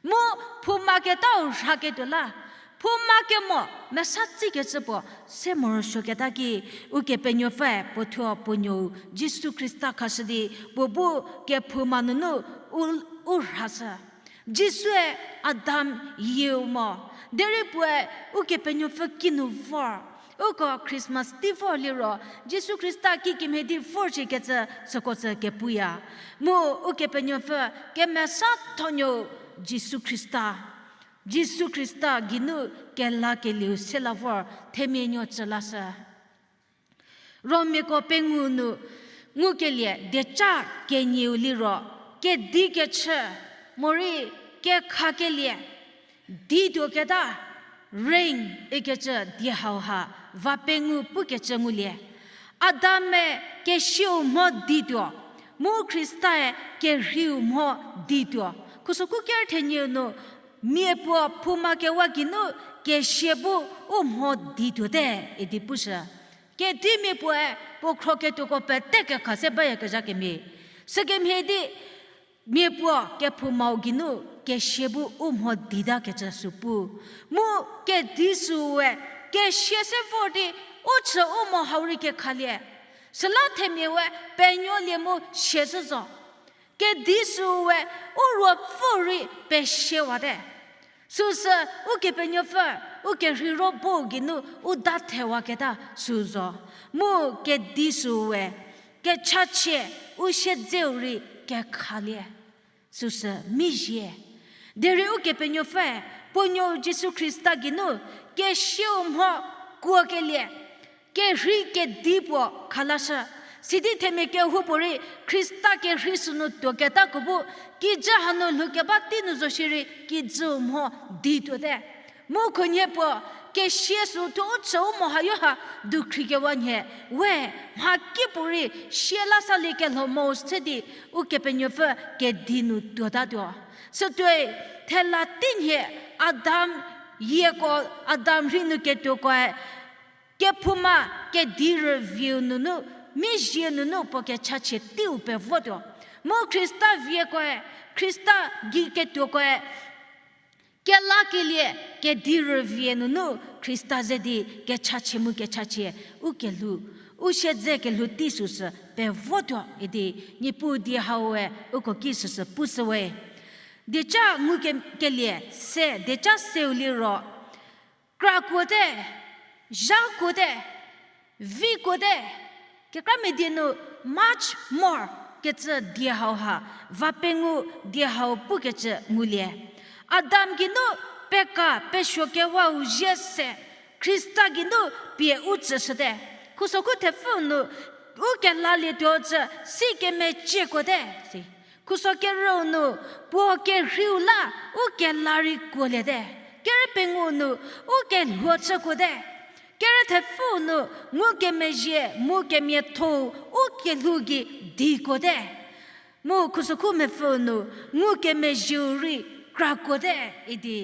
Mu phouma ketau rhaketuo la, phouma kemo mesa tsikecü puo se morosuoketa ki, Ukepenuopfüe puo thuo puo nuou Jisu Khrista khashü di, puo bu kephouma nunu u, u rhashü. Jisue Adam yieu mo, derei puoe Ukepenuopfü kinu vor. Uko Christmas tei vor liro, Jisu Khrista kikemhie di vor shikecü süko sü kepuya. Mu Ukepenuopfü kemesathonuou Jisu Khrista. Jisu Khrista geinu kelakelieu se la vor themia nuo tsü lashü. Romiako pengou nu ngukelie dieca kenieu liro, kedi kechü, morei kekhakelie, di tuoketa, reign ikecü die hauha, va pengou pukecü ngulie. Adam-e kesieu mho di tuo, mu Khrista-e kerheiu mho di tuo. Khusoku ker thenieu nu, mia puo phouma kewa geinu kesia bu u mho di tuote idi pushü. Kedimia puoe puo khro ketuoko pete kekha se bayakezha kemhie. Sükemhie di, mia puo kephoumau geinu kesia bu u mho ditakecü sü pu. Mu kedi süue kesia se vor di u chü u mo hau rei kekhalie. Süla themia we penuolie mu siashü zo. Kedi süue u ruopfü rei pesiawate. Süsü Ukepenuopfü, u kerheiro bo geinu u dathewaketa sü zo. Mu kedi süue kechachie u siedzeu rei kekhalie. Süsü mizie. Derei Ukepenuopfüe puo nuou Jisu Khrista geinu kesiau mho kuokelie, kerhei kedi puo khalashü. Sidi themia kehoupuorei Khrista kerhei sünu tuoketako bu, kijü hanu lhoukeba tei nu zo shierei kijüu mho di tuote. Mu khunhie puo, kesia sü thuo u chü u mo hayo ha dukhri kewa nhie, we, mhakipuorei sia la salie kelho mo se di, Ukepenuopfü kedi nu tuotatuo. Sütuoi, thela teinhie Adam yieko, Adam rhei nu ketuokoe, kephouma kedi rüvieu nunu, mizie nunu puo kechachie teiu pevotuo. Mu Khrista viekoe, Khrista gei ketuokoe, kelakelie kedi rüvie nunu Khrista ze di kechachie mu kechachie u kelhou, u siedze kelhou tei süsü pevotuo idi, Niepuu die haue uko ki süsü pushüwe. Dieca ngu ke-, kelie se, dieca seu liro, krakuote, zhakuote, vikuote, kekramia die nu much more kecü die hau ha, va pengou die hau pukecü ngulie. Adam geinu peka pesuo kewau zie se, Khrista geinu pie u tsüshüte. Khuso khu thepfü nu, u kelalietuo cü si kemeciekuote, si. Khuso kerüu nu, puo kerheiu la u kela rei kuoliete. Kerü pengou nu, u kelhuo chükuote. Kerü thepfü nu, ngukemezhie mu kemiatho-u u kelhou gei dikuote. Mu khuso khu mepfü nu, ngukemezhieu rei krakuote idi.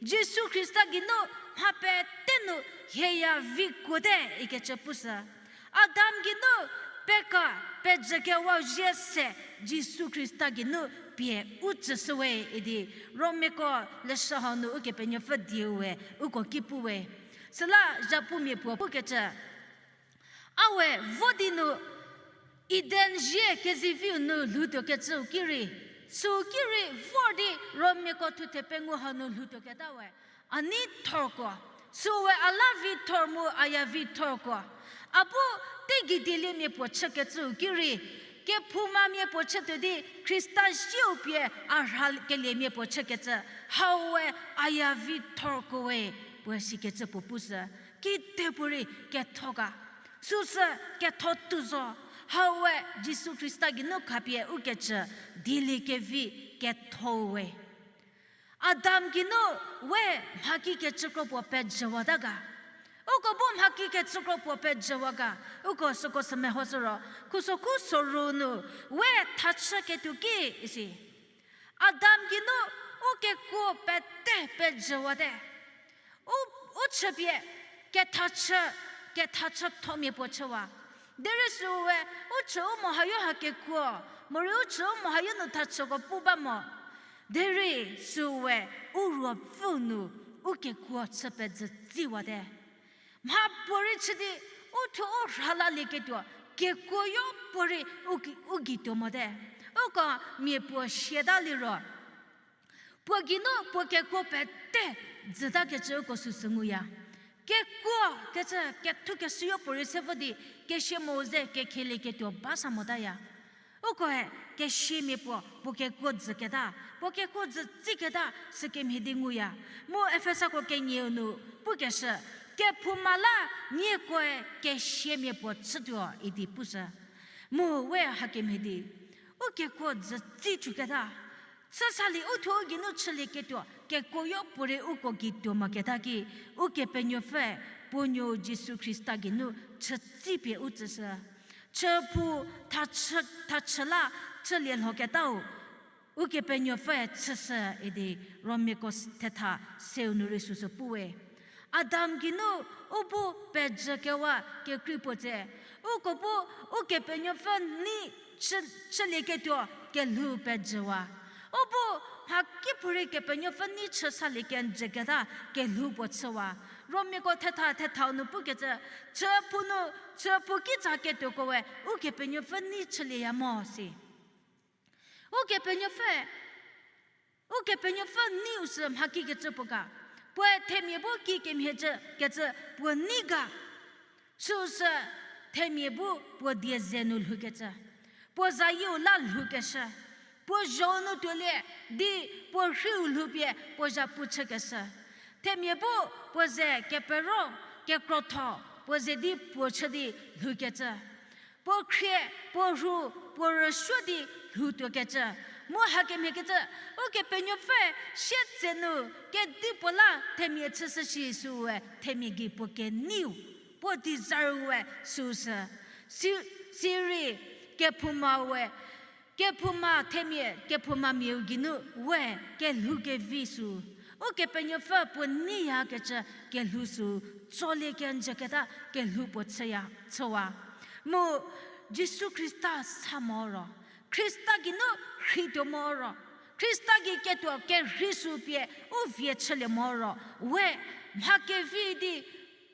Jisu Khrista geinu mha pete nu hieya vikuote ikecü pushü. Adam geinu peka pejü kewau zie se Jisu Khrista geinu pie u tsüshüwe idi. Romiako leshü hau nu Ukepenuopfü dieu we uko ki puwe. Süla zhapumia puo pukecü, a we vo di nu Eden zie keziviu nu lhoutuokecüu ki rei, Süu ki rei vor di Romiako thuthe pengou hanu lhoutuoketa we, a nei thorko. Süu we a la vi thor mu a ya vi thorko. A bu teigei dieliemia puo chükecüu ki rei, kephoumamia puo chütuo di Khrista zieu pie a rhakeliemia puo chükecü, hau we a ya vi thorko we, puo sikecü puo pushü. Kedipuorei ketho ga. Süsü ketho tuo zo, hau we Jisu Khrista geinu khapie ukecü dieliekevi ketho we. Adam geinu we mhaki kecükro puo pejüwata ga. Uko bu mhaki kecükro puo pejüwa ga. Uko süko sü mehoshü ro, khusokhu soru nu we thachü ketuo ki isi. Adam geinu u kekuo pete pejüwate. U, u chüpie kethachü, kethachüthomia puo chüwa. Derei süu we u chü u mo hayo ha kekuo, morei u chü u mo hayo nu thachüko pu ba mo. Derei süu we u ruopfü nu u kekuo chü pejütsiwate. Mhapuorei chü di u thuo u rha lalieketuo kekuoyo puorei u gei, u gei tuo mote. Uko mia puo siata liro, puo geinu puo kekuo pete jütakecü uko süsü nguya. Kekuo kecü kethukeshüyo puorei se vo di kesia mo ze kekhielieketuo ba sa motaya. Ukoe kesiamia puo puo kekuo jüketa, puo kekuo jütsiketa sükemhie di nguya. Mu Efesako kenieu nu pukeshü, kephouma la niekoe kesiamia puo chütuo idi pushü. Mu we hakemhie di u kekuo jütsi chüketa, chü salie u thuo u geinu chülieketuo kekuoyo puorei uko gei tuo moketa ki, Ukepenuopfüe puo nuou Jisu Khrista geinu chütsipie u tsüshü. Chüphou thachü, thachü la chülie lhoketau Ukepenuopfüe chüshü idi Romiako s-, thetha seu nu rei süsü puwe. Adam geinu u bu pejükewa kekrei puo tse, uko bu Ukepenuopfü nei chü, chülieketuo kelhou pejüwa. U bu mhakipuorei Kepenuopfü nei chü salie kenjüketa kelhou puo chüwa. Romiako thetha thethau nu pukecü, chüphou nu, chüphou kitsa ketuoko we Ukepenuopfü nei chülieya mo si. Ukepenuopfü, Ukepenuopfü neiu sü mhakikecü puo ga, puoe themia bu kikemhie cü kecü puo nei ga, süsü themia bu puo die ze nu lhoukecü, puo zayieu la lhoukeshü, puo zho nu tuolie di puo rhiu lhoupie puo zhapu chükeshü. Themia bu puo ze kepero, kekrotho, puo ze di puo chü di lhoukecü. Puo khrie, puo rhu, puo rüsuo di lhoutuokecü. Mu hakemhie kecü, Ukepenuopfü sietsenu kedipuo la themia chüshü shi süwe themia gei puo keneiu, puo desire we süsü. Si, sirei kephouma we, kephouma themia, kephoumamiau geinu we kelhou kevi sü. Ukepenuopfü puo neiyakecü kelhou sü, tsolie kenjüketa kelhou puo chüya, chüwa. Mu Jisu Khrista sa mo ro, Khrista geinu rheituo mo ro, Khrista gei ketuo kerhei sü pie u vie chülie mo ro, we mha kevi di,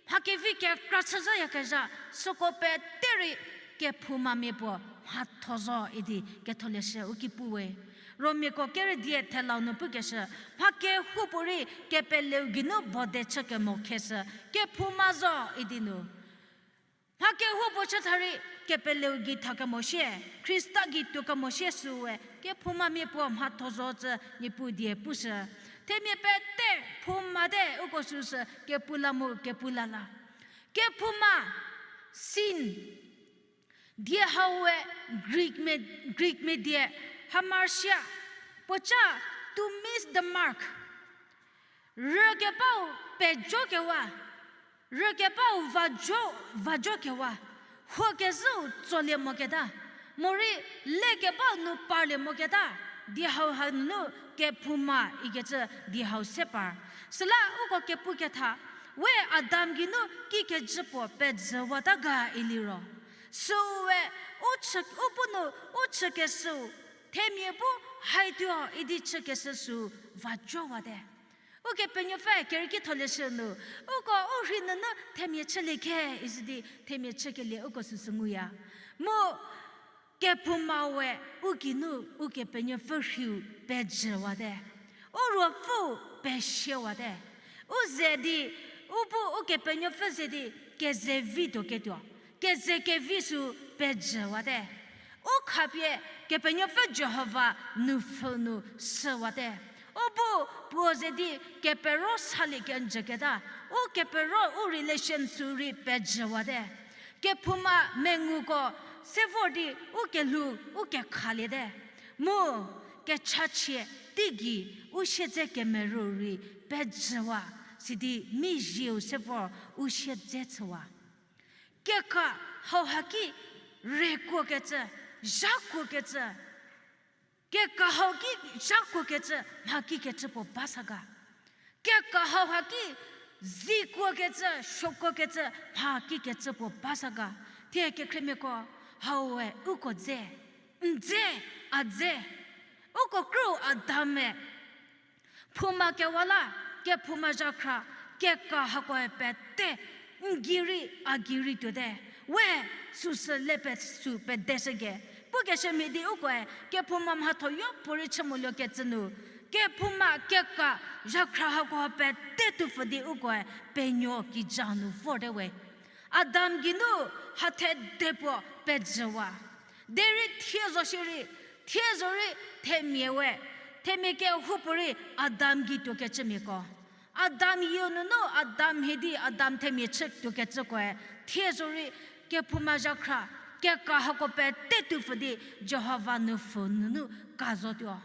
mha kevi kekra chüzhüyakezha, süko pete rei kephoumamia puo mhatho zo idi ketholeshü u ki puwe. Romiako kerü die thelau nu pukeshü, mha kehoupuorei kepeleu geinu bode chü kemo kheshü, kephouma zo idi nu. Mha kehoupuo chü tha rei kepeleu gei tha kemo sie, Khrista gei tuo kemo sie süwe kephoumamia puo mhatho zo cü Niepuu die pushü. Themia pete phoumate uko süsü kepu la mu kepu la la. Kephouma, sin, die hau we Greek mia, Greek mia die hamartia, puoca to miss the mark. Rükebau pejokewa, rükebau vajo, vajokewa, huokezhüu tsolie moketa, morei lekebau nu parlie moketa, die hau hanu kephouma ikecü die hau se par. Süla uko kepu ketha, we Adam geinu kikecü puo pejüwata ga iliro, süwe u chü, u bu nu u chükeshüu, themia bu haituo idi chükeshü sü vajowate. Ukepenuopfü kerükitholeshü nu, uko u rhei nunu themia chülie khe izü di themia chükelie uko süsü nguya. Mu Kephouma we u geinu Ukepenuopfü rhiu pejüwate. U ruopfüu pesiewate. U ze di, u bu Ukepenuopfü ze di, keze vi tuo ketuo. Keze kevi sü pejüwate. U khapie Kepenuopfü Jihova nupfhü nu süwate. U bu puo ze di kepero salie kenjüketa. U kepero u relation sü rei pejüwate. Kephouma menguko se vor di u kelhou u kekhaliete. Mu kechachie teigei u siedze kemerü rei pejüwa, sidi mizieu se vor u siedze chüwa. Keka hauha ki rekuokecü, zhakuokecü, keka hau ki zhakuokecü mha kikecü puo ba sa ga. Keka hauha ki zikuokecü, suokuokecü mha kikecü puo ba sa ga. Thie kekhriemiako, hau we uko dze, n dze, a dze, uko krü Adam-e phouma kewa la, kephouma zhakhra, keka hakoe pete, n gei rei, a gei rei tuote. We süsü le pe sü pedeshü ge. Pukeshü mhie di ukoe kephouma mhatho yopuorei chü moluokecü nu, kephouma keka zhakhra hako pete tupfü di ukoe penuo kija nu vorte we. Adam geinu hathe de puo pejüwa. Derei thie zo shierei, thie zorei themia we, themia kehoupuorei Adam gei tuokecümiako. Adam yieu nunu Adam mhie di Adam themia chü tuokecükoe, thie zorei kephouma zhakhra, keka hako pete tupfü di Jihova nupfhü nunu ka zotuo.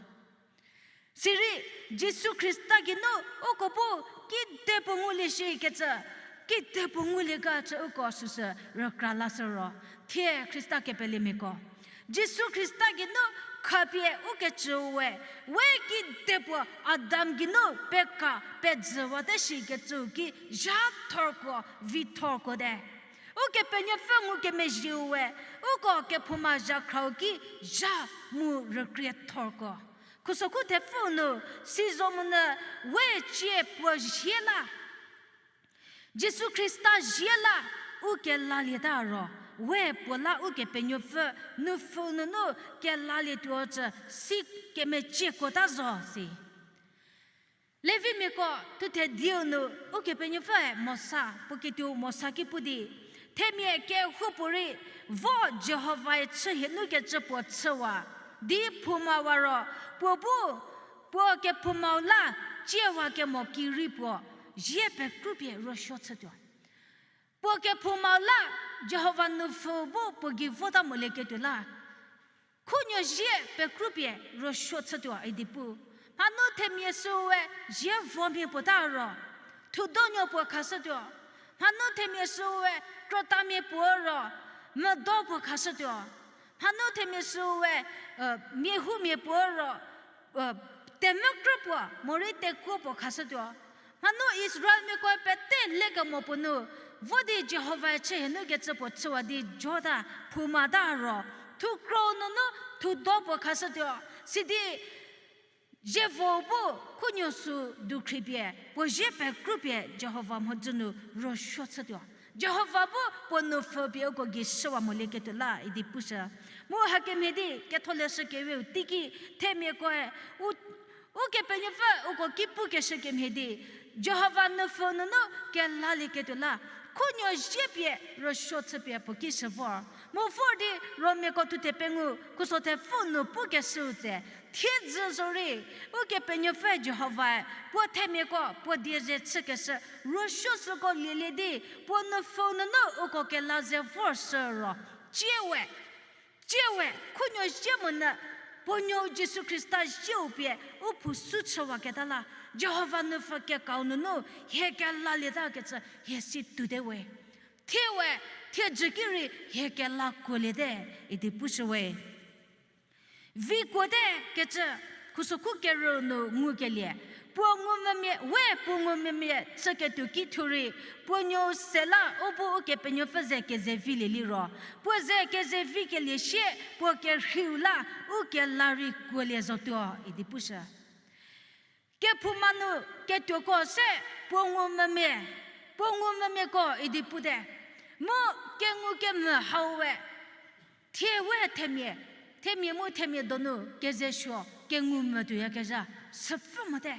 Sirei Jisu Khrista geinu uko bu kedipuo ngulie shikecü, kedipuo ngulie ga cü uko süsü rükra lashü ro, thie Khrista kepelemiako, Jisu Khrista geinu khapie ukecüu we, we kedipuo Adam geinu peka pejüwate shikecüu ki zha thorko, vi thorko te. Ukepenuopfü ngukemezhieu we, uko kephouma zhakhrau ki zha mu rükrie thorko. Khusokhu thepfü nu, sizo monyü we cie puo zie la, Jisu Khrista zie la u kelalieta ro, we puo la Ukepenuopfü nupfhü nunu kelalietuo cü si kemeciekuota zo si. Levimiako thuthe dieu nu Ukepenuopfüe Mosa, puo ketuo Mosa ki pu di, themia kehoupuorei vo Jihovae chü hie nukecü puo chüwa di phoumawa ro, puo bu puo kephoumau la ciewa kemo ki rei puo zie pekrupie ruosuo chütuo. Puo kephoumau la Jihova nupfhü bu puo gei vota molieketuo la khunuo zie pekrupie ruosuo chütuo idi pu. Mhanu themia süu we zie vomia puo ta ro, thudonuo puo khashütuo. Mhanu themia süu we krütamia puo ro, medo puo khashütuo. Mhanu themia süu we, miahumia puo ro, temvü krü puo morei tekuo puo khashütuo. Mhanu Israelmiakoe pete lekemo puo nu vo di Jihovae chü hie nukecü puo chüwa di jota phoumata ro, thukro nunu thudo puo khashütuo. Sidi zievo bu khunuo sü dukhripie puo zie pekrupie Jihova mhodzü nu ruosuo chütuo. Jihova bu puo nupfhü pie uko gei shüwa molieketuo la idi pushü. Mu hakemhie di ketholeshü kerieu teiki themiakoe u Ukepenuopfü uko ki pukeshü kemhie di, Jihova nupfhü nunu kelalieketuo la khunuo zie pie ruosuo chüpie puo ki shü vor. Mu vor di Romiako thuthe pengou khuso thepfü nu pukeshüu tse, thiedzü zorei Ukepenuopfü Jihovae puo themiako puo die ze chükeshü ruosuo süko lielie di, puo nupfhü nunu uko kela ze vorshü ro, tsie we tsie we khunuo zie monyü puo nuou Jisu Khrista zieu pie u phou sü chüwaketa la, Jihova nupfhü kekau nunu hie kelalietakecü hie si tuote we. Thie we, thiedzü ki rei hie kela kuoliete idi pushü we. Vi kuote kecü, khusokhu kerü nu ngukelie, puo ngumvümia, we puo ngumvümia chüketuo ki thuo rei, puo nuou se la u bu Ukepenuopfü ze kezevilie liro, puo ze kezevi kelie sie puo kerheiu la u kela rei kuolie zotuo idi pushü. Kephouma nu ketuoko se puo ngumvümia, puo ngumvümiako idi pute. Mu kengukemvü hau we Thie we themia, themia mu themia donu keze suo, kengu mvü tuoyakezha, süpfü mote,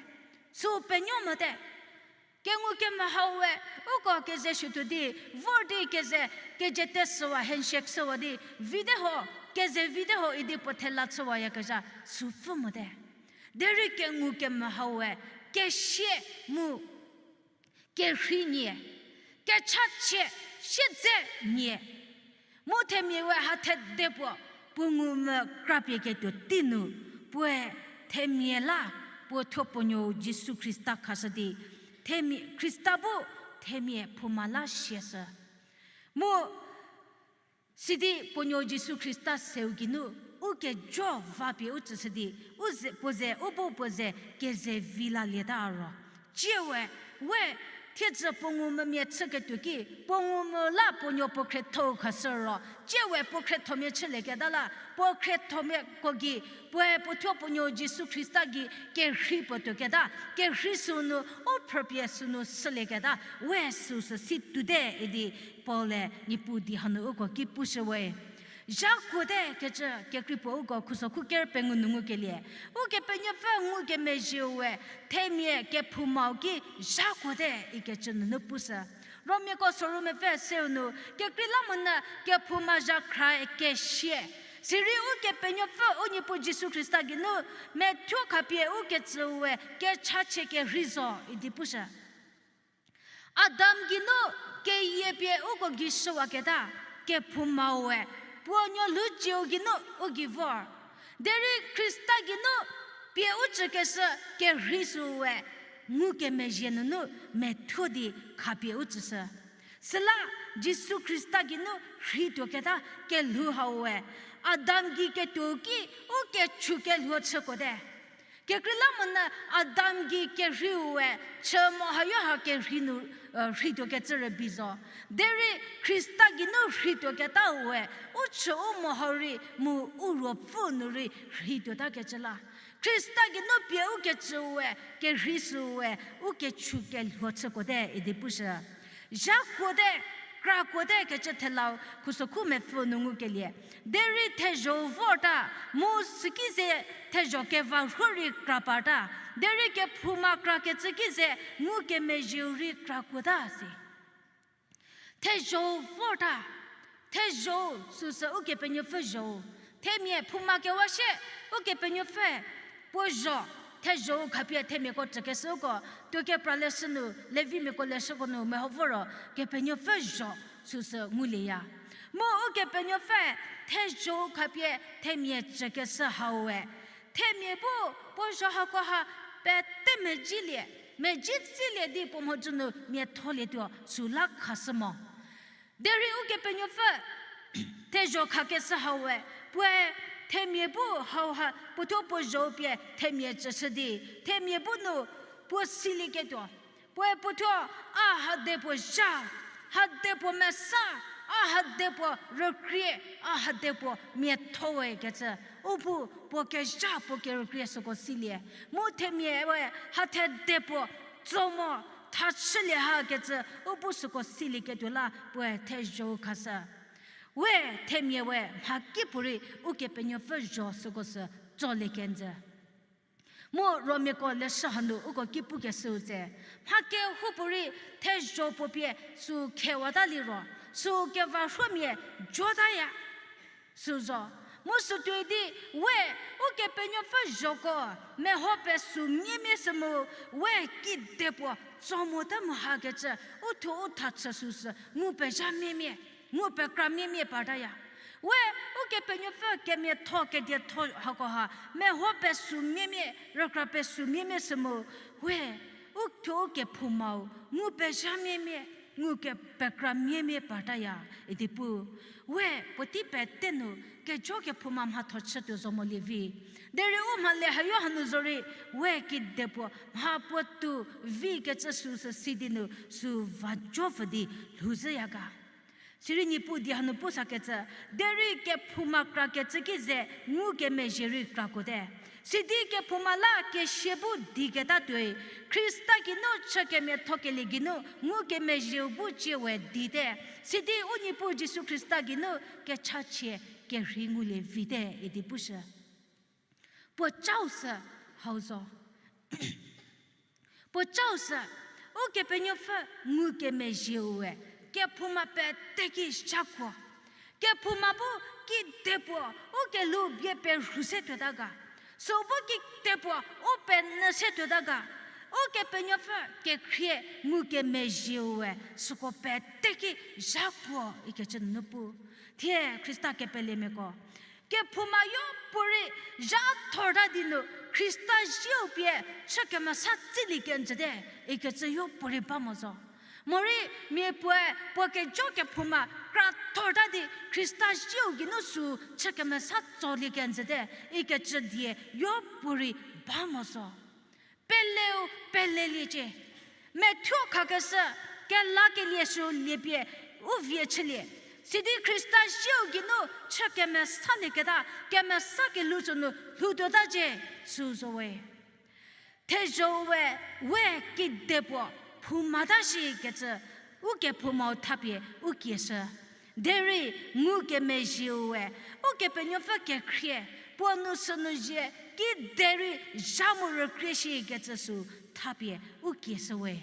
sü penuo mote. Kengu kemvü hauwe, uko keze suo tuo di, vor di keze, keze te süwa, handshake süwa di, vite ho, keze vite ho idi puo thela chüwayakezha, süpfü mote. Derei kengu kemvü hauwe, kesie mu kerhei nie, kechachie siedze nie. Mu themia we ha thedepuo, puo ngumvü krapie ketuo tei nu, puoe themia la, puo thuo puo nuo Jisu Khrista khashü di, themia, Khrista bu themia phouma la siashü. Mu sidi puo nuo Jisu Khrista seu geinu, u kejo va pie u tsüshü di, u ze, puo ze, u bu puo ze, keze vi lalieta ro. Tsie we, we, thiedzü puo ngumvümia chüketuo ki, puo ngumvü la puo nuo puo khrietho khashü ro, tsie we puo khriethomia chülieketa la, puo khriethomia ko gei, puoe puo thuo puo nuo Jisu Khrista gei kerhei puo tuoketa, kerhei sünu, u phrüpie sünu sülieketa, we süsü si tuote idi, Paul-e Niepuu di hanu uko ki pushüwe. Zhakuote kecü kekrei puo uko khuso khu ker pengou nu ngukelie. Ukepenuopfü ngukemezhieu we, themia kephoumau ki zhakuote ikecü nunu pushü. Romiako soru mepfü seu nu, kekreilamonyü kephouma zhakhra kesie. Sirei Ukepenuopfü u Niepuu Jisu Khrista geinu, methuo khapie u ketsüu we, kechachie kerhei zo idi pushü. Adam geinu keyie pie uko gei shüwaketa, kephoumau we, puo nuo lhoucieu geinu u gei vor. Derei Khrista geinu pie u tsükeshü kerhei süu we, ngukemezhie nunu methuo di khapie u tsüshü. Süla Jisu Khrista geinu rheituoketa kelhou hau we, Adam gei ketuo ki u kechu kelhuo chükuote. Kekreilamonyü Adam gei kerheiu we, chü mo hayo ha kerhei nu, rheituokecü rübei zo. Derei Khrista geinu rheituoketau we, u chü u mo hau rei mu u ruopfü nu rei rheituotakecü la. Khrista geinu pie u kecüu we, kerhei süu we, u kechu kelhuo chükuote idi pushü. Zhakuote, krakuote kecü thelau khuso khu mepfü nu ngukelie. Derei thezho vorta, mu süki ze thezho keva rhuo rei kra parta. Derei kephouma krakecü ki ze ngukemezhieu rei krakuota si. Thezho vorta, thezho süsü Ukepenuopfü zho. Themia phouma kewa shie, Ukepenuopfü puo zho, thezho khapie themiako tsükeshüko, tuo kepra leshü nu, Levimiako leshüko nu meho vo ro, Kepenuopfü zho süsü ngulieya. Mu Ukepenuopfü thezho khapie themia tsükeshü hau we, themia bu puo zho hako ha pete mezielie, mezietsilie di puo mhodzü nu miatholietuo süla khashü mo. Derei Ukepenuopfü thezho khakeshü hau we, puoe themia bu hau ha puothuo puo zho pie themia tsüshü di, themia bu nu puo silieketuo. Puoe puothuo, a hade puo zha, hade puo mesa, a hade puo rükrie, a hade puo miatho we kecü, u bu puo kezha puo kerükrie süko silie. Mu themia we ha thede puo tso mo, tha chülie ha kecü, u bu süko silieketuo la puoe thezho khashü. We themia we mhakipuorei Ukepenuopfü zho süko sü tsolie kenjü. Mu Romiako leshü hanu uko ki pukeshüu tse, mha kehoupuorei thezho puo pie sü khewata liro, sü keva rhuomia jotaya, sü zo. Mu sütuoi di, we, Ukepenuopfü zhoko, meho pesu miemie sü mu, we kide puo tso mota mo hakecü, u thuo u tha chü süsü ngu pezha miemie, ngu pekra miemie partaya. We, Ukepenuopfü kemiatho kedietho hako ha, meho pesu miemie, rükra pesu miemie sü mu, we, u thuo u kephoumau ngu pezha miemie, ngu ke pekra miemie partaya idi pu. We puotei pete nu kejo kephouma mhatho chütuo zo molie vi. Derei u mhale hayo hanu zorei, we kide puo mha puotou vi kecü süsü si di nu sü va jo pfü di lhouzhüya ga. Sirei Niepuu di hanu pu sakecü, derei kephouma krakecü ki ze ngukemezhie rei krakuote. Sidi kephouma la kesia bu di ketatuoi, Khrista geinu chü kemiathokelie geinu ngukemezhieu bu cie we dite. Sidi u Niepuu Jisu Khrista geinu kechachie kerhei ngulie vite idi pushü. Puo chau sü hau zo. Puo chau sü, Ukepenuopfü ngukemezhieu we, kephouma pete ki zhakuo. Kephouma bu kidepuo, u kelhou bie perhu se tuota ga. Sü bu kidepuo, u penyü se tuota ga. Ukepenuopfü kekhrie ngukemezhieu we, süko pete ki zhakuo ikecü nunu pu. Thie Khrista kepelemiako kephouma yopuorei zha thorta di nu Khrista zieu pie chü kemesa tsilie kenjüte, ikecü yopuorei ba mo zo. Morei mia puoe puo kejo kephouma kra thorta di Khrista zieu geinu sü chü kemesa tsolie kenjüte, ikecü die yopuorei ba mo zo. Peleu peleliecie. Methuo khakeshü, kelakelie sü liepie u vie chülie. Sidi Khrista zieu geinu chü kemesalieketa, kemesa kelhou sü nu lhoutuotacie, sü zo we. Thezho-u we, we kidepuo, phoumata shikecü, u kephoumau thapie u kieshü. Derei ngukemezhieu we, Ukepenuopfü kekhrie, puo nu sünu zie, kiderei zha mu rükrie shikecü sü thapie u kieshü we.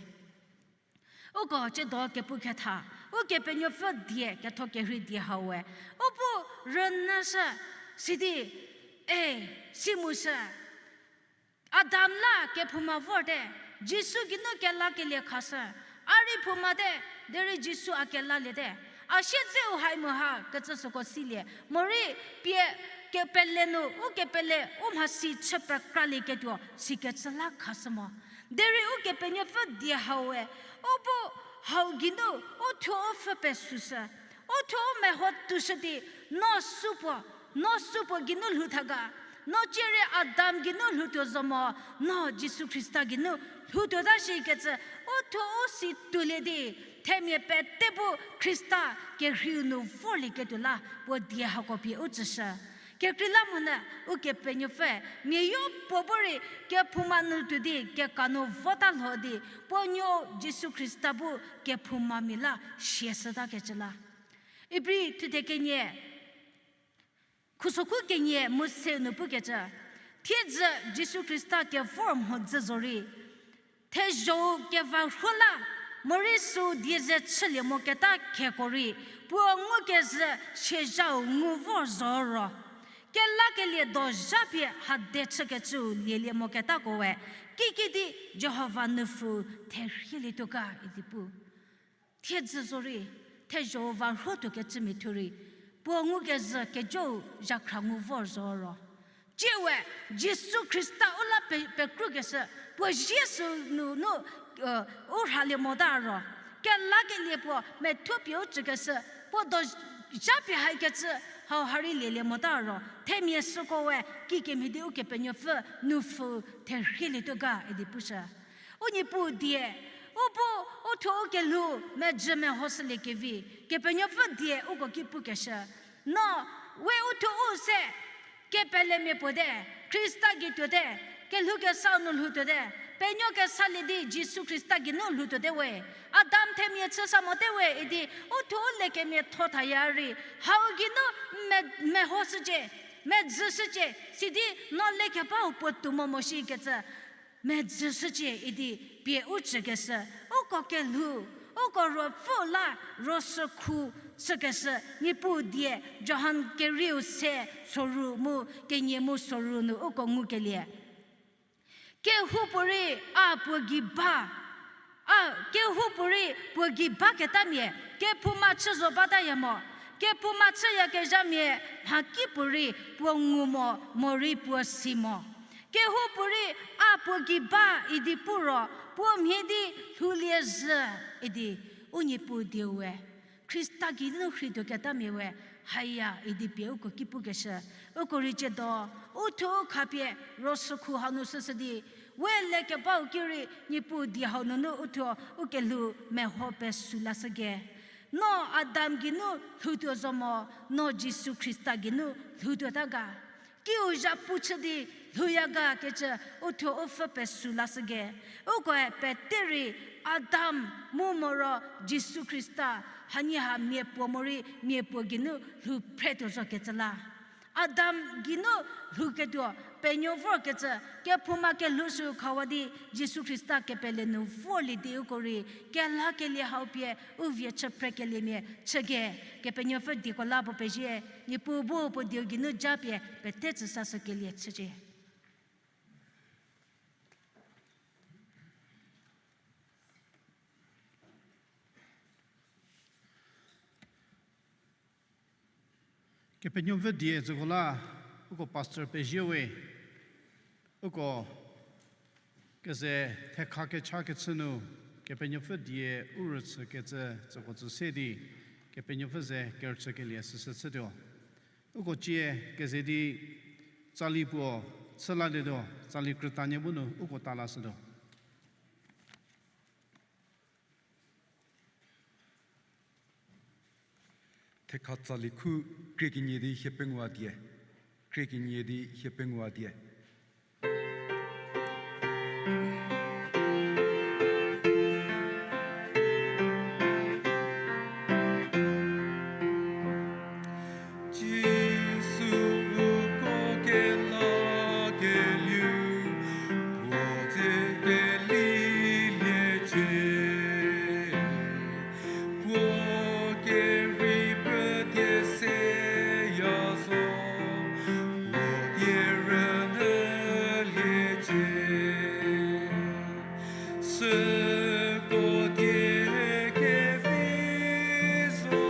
Uko tsiedo kepu ketha, Ukepenuopfü die ketho kerhei die hau we, u bu rünyüshü, sidi, e, si mu sü. Adam la kephouma vorte, Jisu geinu kelakelie khashü, a rei phoumate, derei Jisu a kelaliete. A siedzeu hai mu ha kecü süko silie, morei pie kepele nu, u kepele, u mhasi chü pekralieketuo, sikecü la khashü mo. Derei Ukepenuopfü die hau we, u bu hau geinu, u thuo u pfhü pesüshü, u thuo u meho tushü di, no supuo, no supuo geinu lhou tha ga, no cierei Adam geinu lhoutuo zo mo, no Jisu Khrista geinu lhoutuota shikecü, u thuo u si tuolie di, themia pete bu Khrista kerheiu nu vorlieketuo la, puo die hako pie u tsüshü. Kekreilamonyü Ukepenuopfü, mia yopuo bu rei kephouma nu tuo di, keka nu vota lho di, puo nuo Jisu Khrista bu kephoumamia la siashütakecü la. Ibri thuthe kenie, khusokhu kenie mu se nu pukecü, thiedzü Jisu Khrista kevor mhodzü zorei, thezho-u keva rhu la, morei sü die ze chülie moketa kheko rei, puo ngukezhü siazhau ngu vor zo ro, kelakelie dozha pie hade chükecüu lielie moketako we, kikidi Jihova nupfu therhielietuo ga idi pu. Thiedzü zorei, thezho-u va rhotuokecümia thuo rei, puo ngukezhü kejou zhakhra ngu vor zo ro, tsie we, Jisu Khrista u la pe-, pekrukeshü, puo zie sü nunu, u rhalie mota ro, kelakelie puo methuo pie u tsükeshü, puo dozha pie haikecü, hau ha rei lielie mota ro, themia süko we kikemhie di Ukepenuopfü nupfu therhielietuo ga idi pushü. U Niepuu die, u bu, u thuo u kelhou, mejü mehoshüliekevi, Kepenuopfü die uko ki pukeshü. No, we u thuo u se, kepelemia puo te, Khrista gei tuote, kelhou kesa nu lhoutuote, penuo kesalie di Jisu Khrista geinu lhoutuote we, Adam themia chü sa mote we idi, u thuo u lekemiatho thaya rei, hau geinu me-, mehoshücie, mejüshücie, sidi no lekebau puotou mo mo shikecü, mejüshücie idi pie u tsükeshü, uko kelhou, uko ruopfü la rosükhu chükeshü, Niepuu die, Johan kerieu se soru mu kenie mu soru nu uko ngukelie. Kehoupuorei a puo gei ba, a, kehoupuorei puo gei baketamia, kephouma chü zo bataya mo, kephouma chüyakezhamia, mhakipuorei puo ngu mo, morei puo si mo. Kehoupuorei a puo gei ba idi pu ro, puo mhie di lhoulie zhü idi, u Niepuu dieu we, Khrista geinu rheituoketamia we, haya idi pie uko ki pukeshü, uko rei tsiedo, u thuo u khapie rosükhu hau nu shüshü di, we lekebau ki rei Niepuu die hau nunu u thuo u kelhou meho pesü lashü ge. No Adam geinu lhoutuo zo mo, no Jisu Khrista geinu lhoutuota ga. Kiu zhapu chü di, lhouya ga kecü uthuo u pfü pesü lashüge. Ukoe pete rei Adam mu moro Jisu Khrista hanie ha mia puo morei mia puo geinu lhou phretuo zo kecü la. Adam geinu lhouketuo penuo vorkecü, kephouma kelhou sü khawa di Jisu Khrista kepele nu vorlie di uko rei, kelakelie hau pie u vie chü phrekeliemia chüge, Kepenuopfü dieko la puo pezie, Niepuu bu puo dieu geinu japie pete tsüsashükelie chücie. Kepenuopfü die tsüko la, uko pastor pezie we, uko keze thekha kecha kechü nu, Kepenuopfü die u rüchükecü tsüko tsü se di, Kepenuopfü ze kerüchükelie süsü chütuo. Uko cie keze di tsali puo chülalietuo, tsali krütanie bu nu uko talashütuo. Thekha tsali khu, krie kenie di hie pengou die, krie kenie di hie pengou die. Jisu uko kelakelieu, puo dze keliliecie. Puo kerei pfü die seya zo, puo die rünyüliecie. Süko die kevi zo,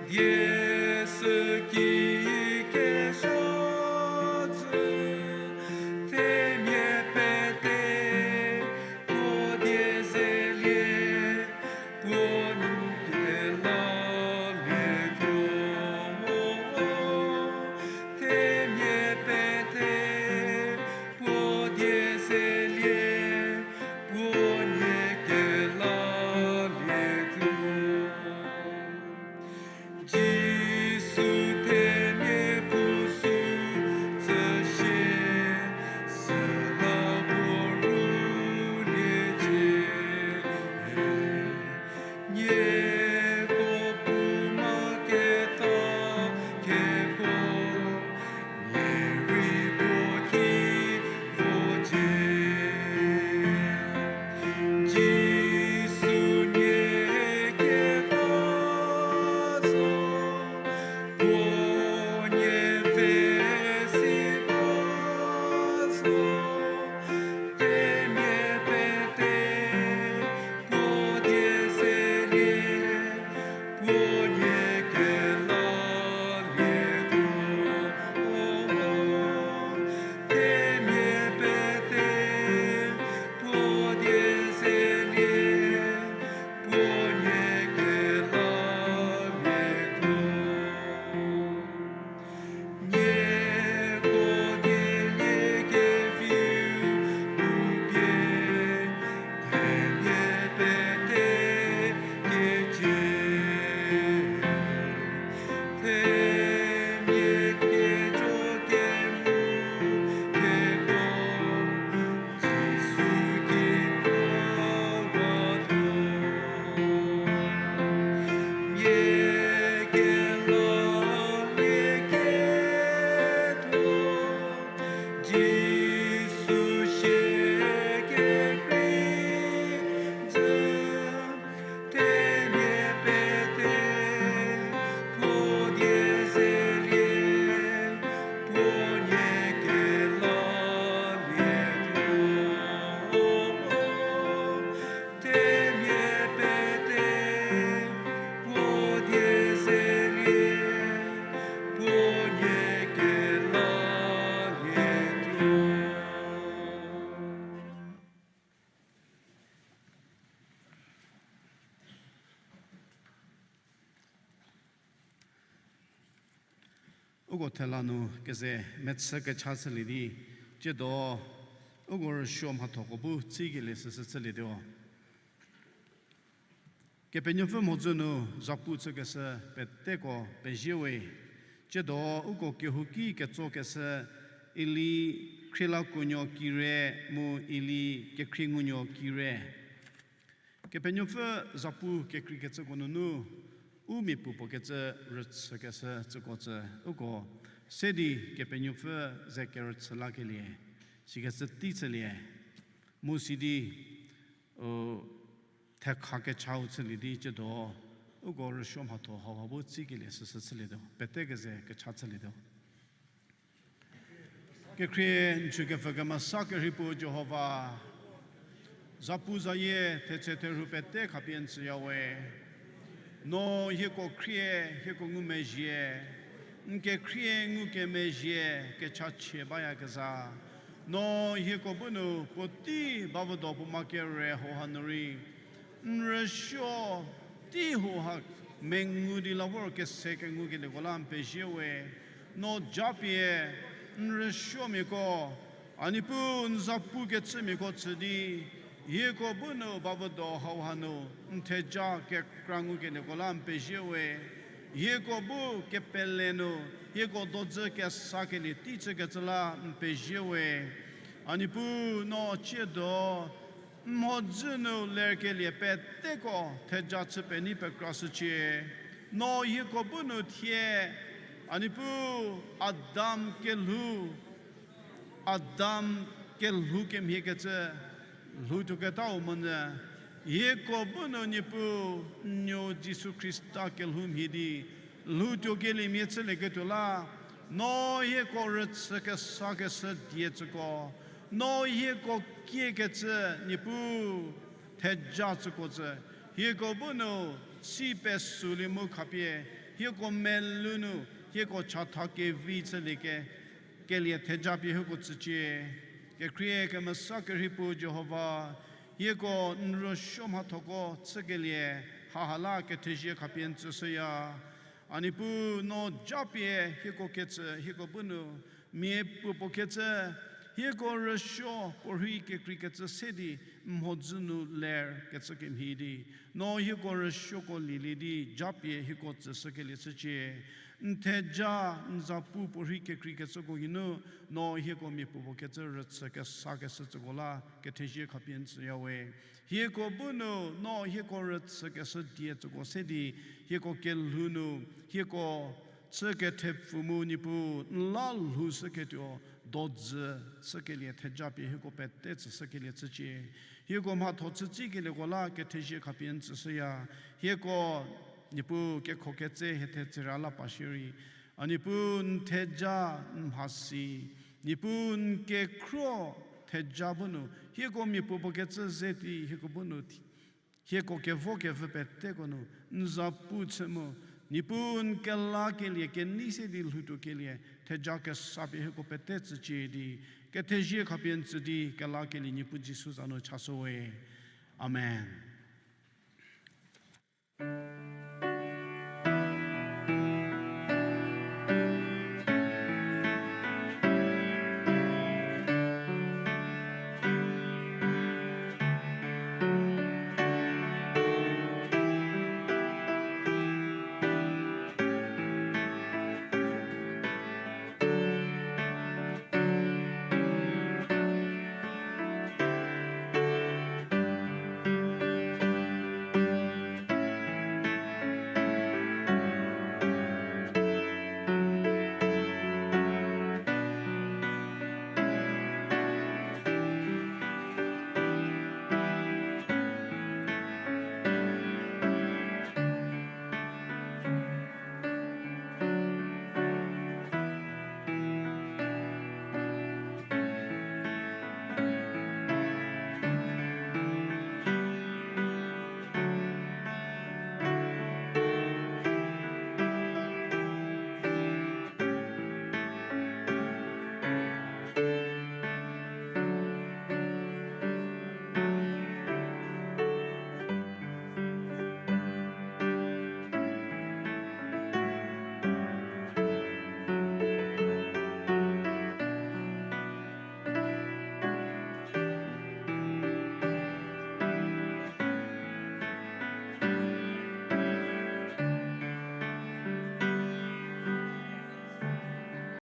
die süki kezha zhü, themia pete puo die zelie, puo nu kelalietuo. Themia pete puo die zelie, puo nie kelalietuo. Jisu themia puo sü tsüsie, süla puo rüliecie. Nieko puma keta keko, nie rei puo ki vocie. Jisu nie keta zo, puo nie pfü si ba zo, themia pete puo die zelie, puo nie kelalietuo. Themia pete puo die zelie, puo nie kelalietuo. Nieko dielie keviu pupie, themia pete kecie. Themia kejo kemu keko, Jisu ki puo watuo. Nie kela nie ketuo, Jisu sie kekrei zhü, themia pete puo die zelie, puo nie kelalietuo. Themia pete puo die zelie, puo nie kelalietuo. Uko thela nu keze mechü kecha chülie di, tsiedo uko rüsuo mhathoko bu tsikelie süsü chülietuo. Kepenuopfü mhodzü nu zhapu chükeshü peteko pezie we. Tsiedo uko kehouki ketsokeshü Eli khrielakuonuo kire mu Eli kekhriengunuo kire. Kepenuopfü zapu kekreikecüko nunu, u mia puopuo kecü rüchükeshü tsüko tsü, uko se di Kepenuopfü ze kerüchü lakelie, sikecü tei chülie, mu si di, u, thekha kechau chülie di ciedo, uko rüsuo mhatho hauha bu tsikelie süsü chülietuo, pete keze kecha chülietuo. Kekhrie n chükepfü kemesa kerhei puo Jihova, zapu zayie thetse therhu pete khapie n tsüyawe. No hieko khrie, hieko ngumezhie, n kekhrie ngukemezhie kechachie bayakezha. No hieko bu nu puotei bavüdo puo ma kere hauha nu rei, n rüsuo tei hauha mengu di la vor kese kengukelieko la n pezie we. No japie n rüsuomiako, a Niepuu n zapukechümiako tsü di, hieko bu nu bavüdo hauha nu n theja kekra ngukelieko la n pezie we. Hieko bu kepele nu hieko dodzü kesakelie tei chükecü la n pezie we. A Niepuu no ciedo, n mhodzü nu lerkelie peteko theja chü penei pekrashücie. No hieko bu nu thie, a Niepuu, Adam kelhou, Adam kelhou kemhiekecü lhoutuoketau monyü, hieko bu nu Niepuu, n nuo Jisu Khrista kelhou mhie di lhoutuokeliemia chülieketuo la, no hieko rüchü kesakeshü die tsüko, no hieko kiekecü Niepuu, theja tsüko tsü, hieko bu nu si pesulie mu khapie, hieko melou nu hieko chatha kevi chülie ke, kelie theja pie hieko tsücie. Kekhrie kemesa kerhei puo Jihova, hieko n rüsuo mhathoko chükelie haha la kethezie khapie n tsüshüya. A Niepuu no japie hieko kecü hieko bu nu mia puopuo kecü, hieko rüsuo puorhei kekreikecü se di n mhodzü nu ler kecü kemhie di, no hieko rüsuoko lielie di japie hieko tsüshükelie chücie. N theja n zapu puorhei kekreikecüko geinu, no hieko mia puopuo kecü rüchü kesakeshü tsüko la kethezie khapie n tsüyawe. Hieko bu nu no hieko rüchükeshü die tsüko se di, hieko kelhou nu, hieko chü kethepfu mu Niepuu n la lhoushüketuo dodzü chükelie theja pie hieko pete tsüshükelie chücie. Hieko mhatho chütsikelieko la kethezie khapie n tsüshüya. Hieko Niepuu kekho ketse hiethe tsera la pa shierei, a Niepuu n theja n mhasi, Niepuu n kekhruo theja bu nu hieko mia puopuo kecü ze di hieko bu nu, hieko kevo kevü peteko nu n zapu chü mu, Niepuu n kelakelie kenei se di lhoutuokelie theja kesa pie hieko pete tsücie di, kethezie khapie n tsü di kelakelie Niepuu Jisu za nu chashüwe. Amen.